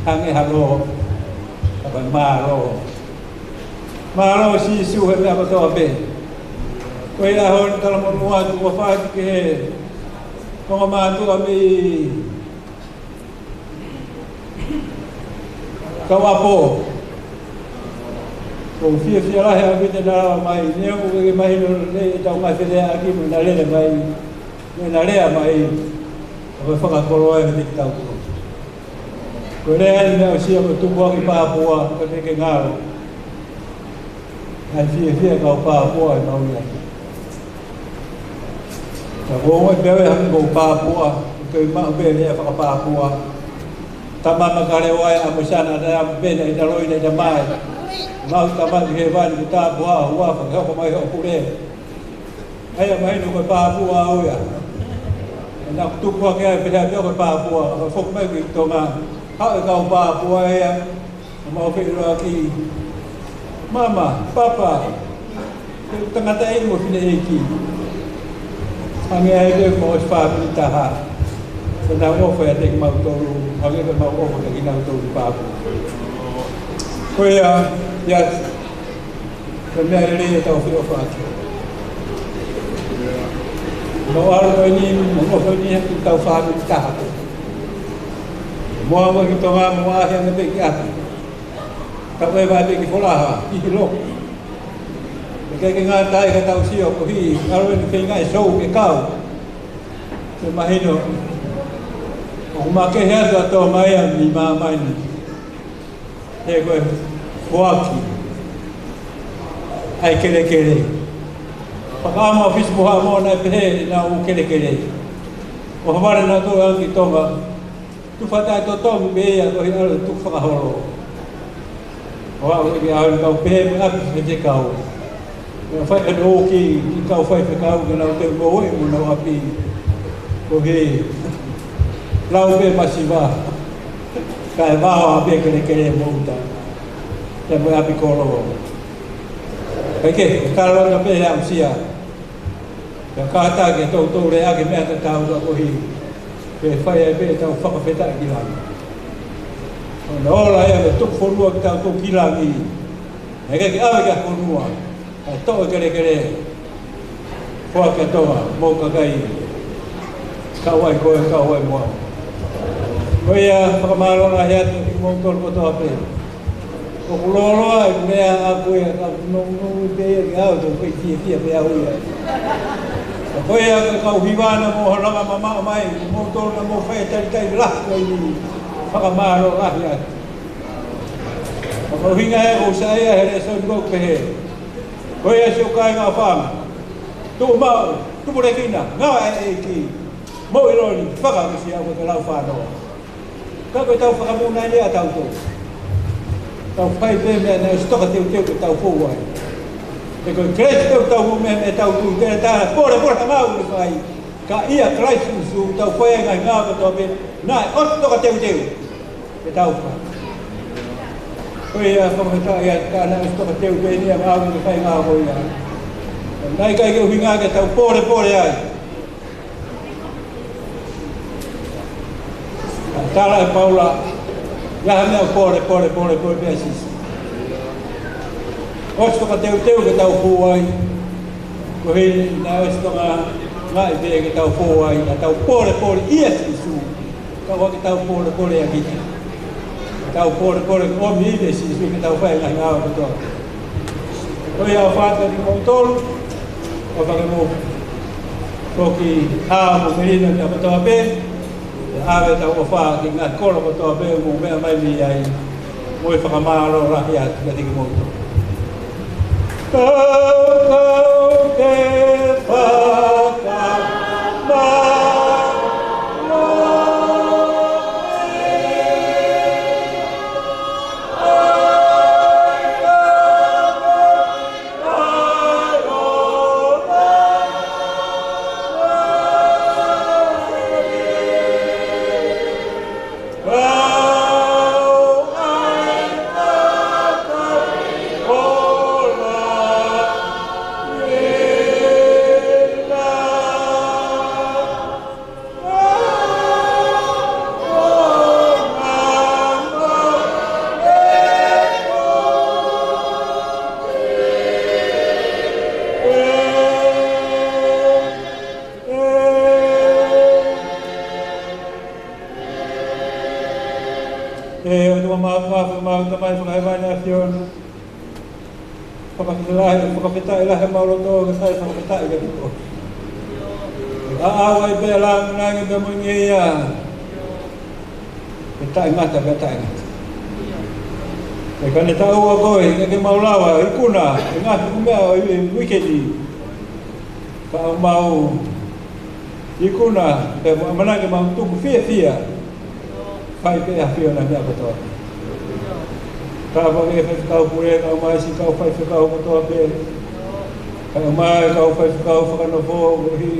hangē ha lō. Ka ko e mālō. Mālō Sīsū he meʻa kotoa pē. Ko ia ʻoku ou talamonū atu ʻoku ou fai ki he konga mātuʻa mei Kauapo. ʻOku ou fiefia lahi ʻaupito naʻa nau ō mai, neongo ʻoku ʻikai ke mahino lelei ʻetau ngaahi feleʻaki mo ʻena lele mai, mo ʻena lea mai, ʻo fakakoloa ʻa e fekitautolu. Ko e lea eni naʻe aʻusia ko e tupu hake ʻi Papua, ka ʻikai ke ngalo. Naʻe fiefia e kau Papua ʻi he maʻu ia. Ka ʻoku ou pehē hangē ko Papua, ʻoku kei maʻu pē lea faka-Papua. Tama ma kale wai a mo sana da pena i talo i na i tamai. Mau tama ki he vani ki Tapuha, ua fa ke hoko mai hoʻo pule. ʻA ia mahino ko e pāpua au ia. ʻE naʻa ku tupu hake ai pehē pē ko e pāpua, ka foki mai ki Tonga. Haʻu e kau pāpua ia, ʻo mau feʻiloaki. Mama, papa, tangataʻeiki mo e fineʻeiki. Hangē ai pē ko e fāmili taha. Ko ʻenau ʻofa ʻiate kimautolu, hangē ko ʻemau ʻofa kiate kinautolu pāpua. Ko ia, ia, ko e meʻa lelei ʻetau feʻofaʻaki. Mau ʻalu ko eni, mau ʻofa eni, ʻetau fāmili taha. Mo ʻalu ki Tonga, mo ʻalu ange pē ki ʻapi. Tau ʻeva pē ki Folaha, ki Hilo. ʻIkai ke ngata ai ka tau sio ko e hā, ʻalu eni feinga e sou ke kau. Ke mahino, ʻoku makehe atu ʻa Tonga ia mei māmani. He ko e foaki ʻa e kelekele. Fakaʻamu ʻa Fisi mo Haʻamoa naʻe pehē ʻenau kelekele. ʻO havale nautolu ange ki Tonga. Tufa taʻetotongi pē ia ko e ʻalu ʻo tuku fakaholo. ʻO aʻu ki he ʻaho ni kau pehē mo e ʻapi faifekau. Mo e fai ʻa e ʻoki ki he kau faifekau ke nau teu mo e mo nau ʻapi. Ko e lau pē masiva. Kae vaoa pē kelekele mo uta. Pea mo e ʻapi kolo. Kae kehe, ka lona pē he aʻusia. Pea kātaki ke toutou lea ʻaki e meʻa tatau ka ko e hā. Ke fai ai pē ʻetau fakafetaʻi ki langi. ʻO ne ola ia ke tuku fonua kitautolu ki langi. He ʻikai ke ʻave ki ha fonua. Kae toʻo e kelekele. Foaki ʻa Tonga, mo e kakai. Kau ai koe, kau ai mo au. Ko ia, fakamālō lahi atu kimoutolu kotoa pē. ʻOku lōloa ʻeku meʻa ʻaʻaku ia, ka ʻoku nounou pē ia ke au, ʻoku ou fiefia pē au ia. Ka ko ia ko e kau hiva naʻa mou hanga ʻo mamaʻo mai, kimoutolu naʻa mou fai e talitali lahi ko eni, fakamālō lahi atu. Ka ko e ʻuhinga ia ʻoku ou saiʻia he lēsoni ʻoku pehē. Ko ia siʻoku kāinga ʻofaʻanga. Tuʻu maʻu, tupulekina, ngāue ʻa e ʻEiki. Mou ʻilo ni, fakaʻosi au ko e lau fānau. Ka ko ʻetau fakamoʻoni ia ʻatautolu. Tau fai pē meʻa naʻe ʻosi toka teuteu ke tau fou ai. He ko e Kalaisi ʻoku tau moʻui mei ai, meʻa tau tui ke tā pole pole ha ngāue ke fai. Ka ʻia Kalaisi Sīsū tau fai ai e ngaahi ngāue kotoa pē naʻe ʻosi toka teuteu ke tau fai. Ko ia fakafetaʻi ia ka naʻe ʻosi toka teuteu pē ʻeni ʻa e ngāue ke fai ngāue ko ia. Naʻe ʻikai ke ʻuhinga ke tau pole pole ai. Tala ʻe Paula, ʻi ai ha meʻa ʻoku pole, pole, pole, pole pē ʻa Sīsū. ʻOsi toka teuteu ke tau fou ai. Ko e hā naʻe ʻosi toka ngaʻi pē ke tau fou ai, ka tau pole, pole ʻia Sīsū. Ka ʻoua ke tau pole, pole ʻa kita. Tau pole, pole ʻomi ʻe Sīsū ke tau fai e ngaahi ngāue kotoa. Ko ia ʻofa atu kimoutolu, ʻofa ke mou foki ʻā mo melino ki ʻapi kotoa pē, ʻe ʻave ʻetau ʻofa ki he ngaahi kolo kotoa pē ʻoku mou meʻa mai mei ai, mo e fakamālō lahi atu kiate kimoutolu. Kau, kau ke fakamālō. ʻE ʻOtua māfimafi, ʻemau Tamai fakahēvani ʻa e ʻAfiona. Fakafetaʻi lahi, fakafetaʻi lahi ʻemau loto ke sai fakafetaʻi kiate koe. ʻA au ai pē ʻa e langilangi pea mo e ngeia. Pea taʻengata, pea taʻengata. Pea ka ne taʻua koe, ʻikai ke mau lava ʻo ikuna e ngaahi meʻa ʻo e uike ni. Ka ʻoku mau ikuna, pea mo ʻamanaki ke mau tuku fiefia. Fai pē ʻe he ʻAfiona e meʻa kotoa. Tāpuakiʻi e faifekau pule, kae ʻumaʻā siʻi kau faifekau kotoa pē. Kae ʻumaʻā e kau faifekau fakanofo, koeʻuhi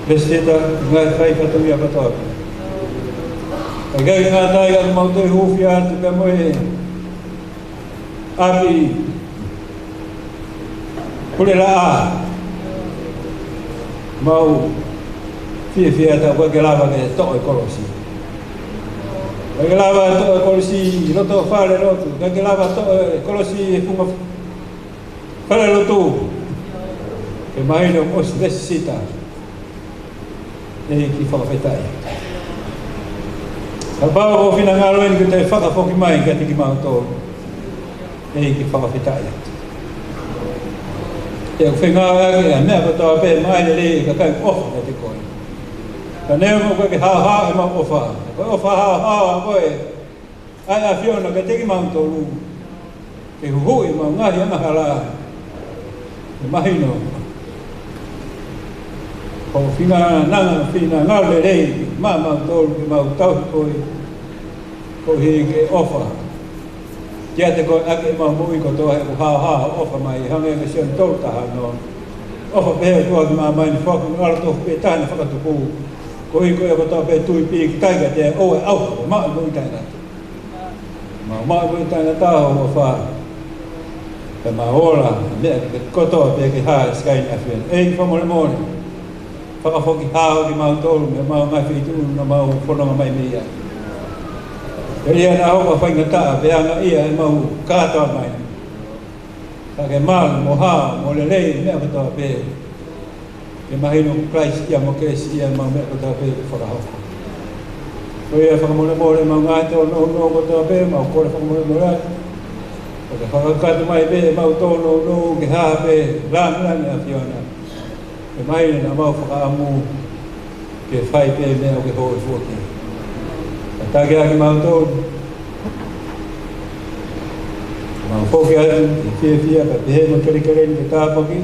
ko e peseta, ngaahi fai fatongia kotoa. Kae ʻikai ke ngata ai, ka mau toe hūfia atu pea mo e ʻapi Pulelaʻā. Mau fiefia atu, ʻikai ke lava ke toʻo e kolosi. ʻIkai ke lava toʻo e kolosi ʻi loto fale lotu. ʻIkai ke lava toʻo e kolosi ʻi he funga fale lotu. Ke mahino ʻosi lesisita. ʻEiki, fakafetaʻi. Kapau ko e finangalo eni ke toe fakafoki mai kiate kimautolu, ʻEiki, fakafetaʻi. Pea ʻoku fengāueʻaki ʻa e meʻa kotoa pē maʻa e lelei ʻa e kakai ʻoku ʻofa kiate koe. Ka neongo ʻoku ʻikai ke haohaoa ʻemau ʻofa, ko e ʻofa haohaoa ko ē ʻa e ʻAfiona kiate kimautolu, ke huhuʻi ʻemau ngaahi angahala, ke mahino ko e finangalo, finangalo lelei maʻamautolu, ke mau tauhi koe, koeʻuhi ke ʻofa kiate koe ʻaki ʻemau moʻui kotoa, he ʻoku haohaoa hoʻo ʻofa mai, hangē ko Sione tolu taha ono. ʻOfa pehē ʻa e ʻOtua ki māmani, foaki hono ʻAlo tofu pē taha naʻe fakatupu, koeʻuhi ko ia kotoa pē ʻe tui pīkitai kiate ia ʻoua ʻe ʻauha, ka maʻu e moʻui taʻengata. Mau maʻu e moʻui taʻengata ʻi hoʻo ʻofa. Pea mau ola, meʻa kotoa pē ke hā e sikaini ʻAfiona. ʻEiki, fakamolemole. Fakafoki hao kimautolu mei heʻemau ngaahi feituʻu naʻa mau fononga mai mei ai. Pea ʻi he ʻaho ko e faingataʻa, pea angaʻia ʻemau kātoa mai. Ka ke malu mo hao mo lelei meʻa kotoa pē, ke mahino ko Kalaisi ia mo Kalaisi ia ʻemau meʻa kotoa pē ʻoku fakahoko. Ko ia, fakamolemole ʻemau ngaahi tōnounou kotoa pē, mau kole fakamolemole ai. Ka ke fakakakato mai pē ʻemau tōnounou ke hā pē e lāngilangi ʻo e ʻAfiona, ke mahino naʻa mau fakaʻamu ke fai pē e meʻa ʻoku ke hōifua ki ai. Kātaki ʻa kimautolu, mau foki atu ʻi he fiefia, kae pehē mo e kelekele ni ke tāpuaki.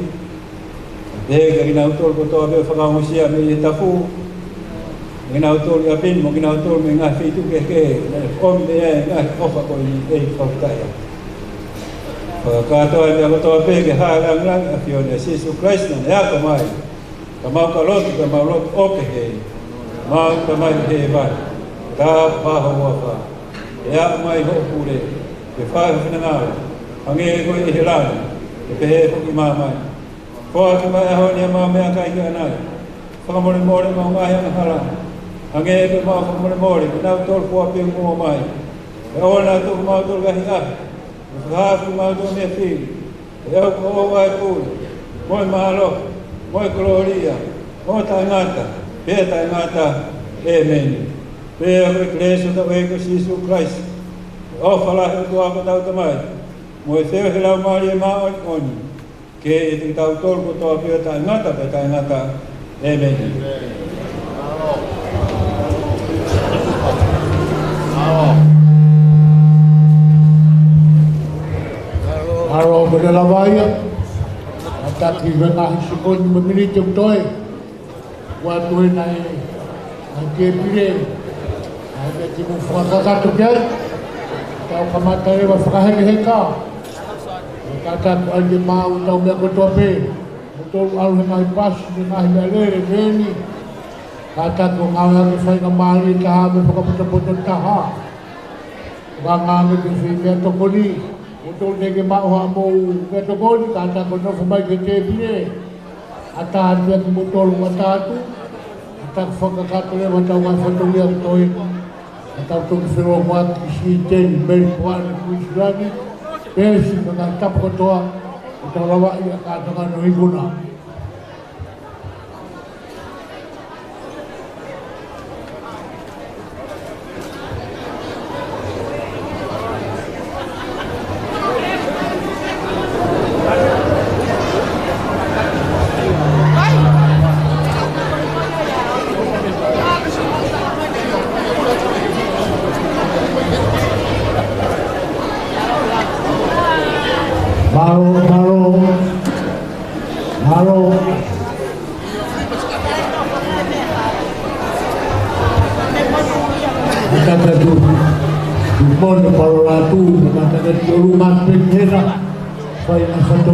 Kae pehē kia kinautolu kotoa pē ʻoku fakaongosia mei he tafu, mo kinautolu ʻi ʻapi ni, mo kinautolu mei he ngaahi feituʻu kehekehe naʻe ʻomi mei ai e ngaahi ʻofa ko eni, ʻEiki, fakafetaʻi. Fakakakato e meʻa kotoa pē ke hā e lāngilangi ʻo e ʻAfiona. Sīsū Kalaisi naʻa ne ako mai, ka mau ka lotu, ka mau lotu ʻo pehē: Tamai, Tamai ʻoku ʻi hēvani, tāpuhā ho huafa. Ke aʻu mai hoʻo pule, ke fai ho finangalo, hangē ko ia ʻi he langi, ke pehē foki ʻi māmani. Foaki mai he ʻaho ni haʻamau meʻakai ki ʻanai. Fakamolemole ʻemau ngaahi angahala, hangē ko ʻemau fakamolemole kia kinautolu kuo ʻapianguongo mai. Pea ʻoua naʻa tuku kimautolu ki he ʻahiʻahi, kae fakahaofi kimautolu mei he fili. He ʻoku ʻoʻou ʻa e pule, mo e mālohi, mo e kolōlia, mo taʻengata pea taʻengata. ʻĒmeni. Pea ko e kelesi ʻa hotau ʻEiki ko Sīsū Kalaisi, ʻofa lahi ʻa e ʻOtua ko hotau Tamai, mo e feohi ʻa e Laumālie Māʻoniʻoni, ke ʻiate kitautolu kotoa pē ʻo taʻengata pea taʻengata. ʻĒmeni. Mālō, ko e lava ia. Kātaki ʻi he ngaahi sekoni mo e miniti ʻoku toe. Ua atu ena e, ʻa e tēpile, ʻa e meʻa te mou fakakakato ki ai. Tau kamata leva fakahekeheka. Kātaki ʻoua ʻe maʻu ʻetau meʻa kotoa pē. Mou toe ʻalu he ngaahi pasi, he ngaahi meʻalele, meni. Kātaki ʻo ngāueʻaki e faingamālie taha mo e fakapotopoto taha. Ngāngānge pē fai meʻatokoni. Mou toe teʻeki maʻu haʻamou meʻatokoni, kātaki ʻo nofo mai ki he tēpile. ʻAtā atu pē kimoutolu ʻoku ʻatā atu. Kātaki fakakakato leva ʻetau ngaahi fatongia ʻoku toe. Ka tau toki feʻiloaki ki Siteni, Melipoane, Kuinisilani, Peesi, mo e ngaahi tapu kotoa, ʻo tau lavaʻi ʻa Kātoanga Noa Ikuna. Mālō, mālō, mālō. Kātaki atu, Tupou Palolā. Tuʻu, mata ke tolu mate pehē. Fai ʻa e fato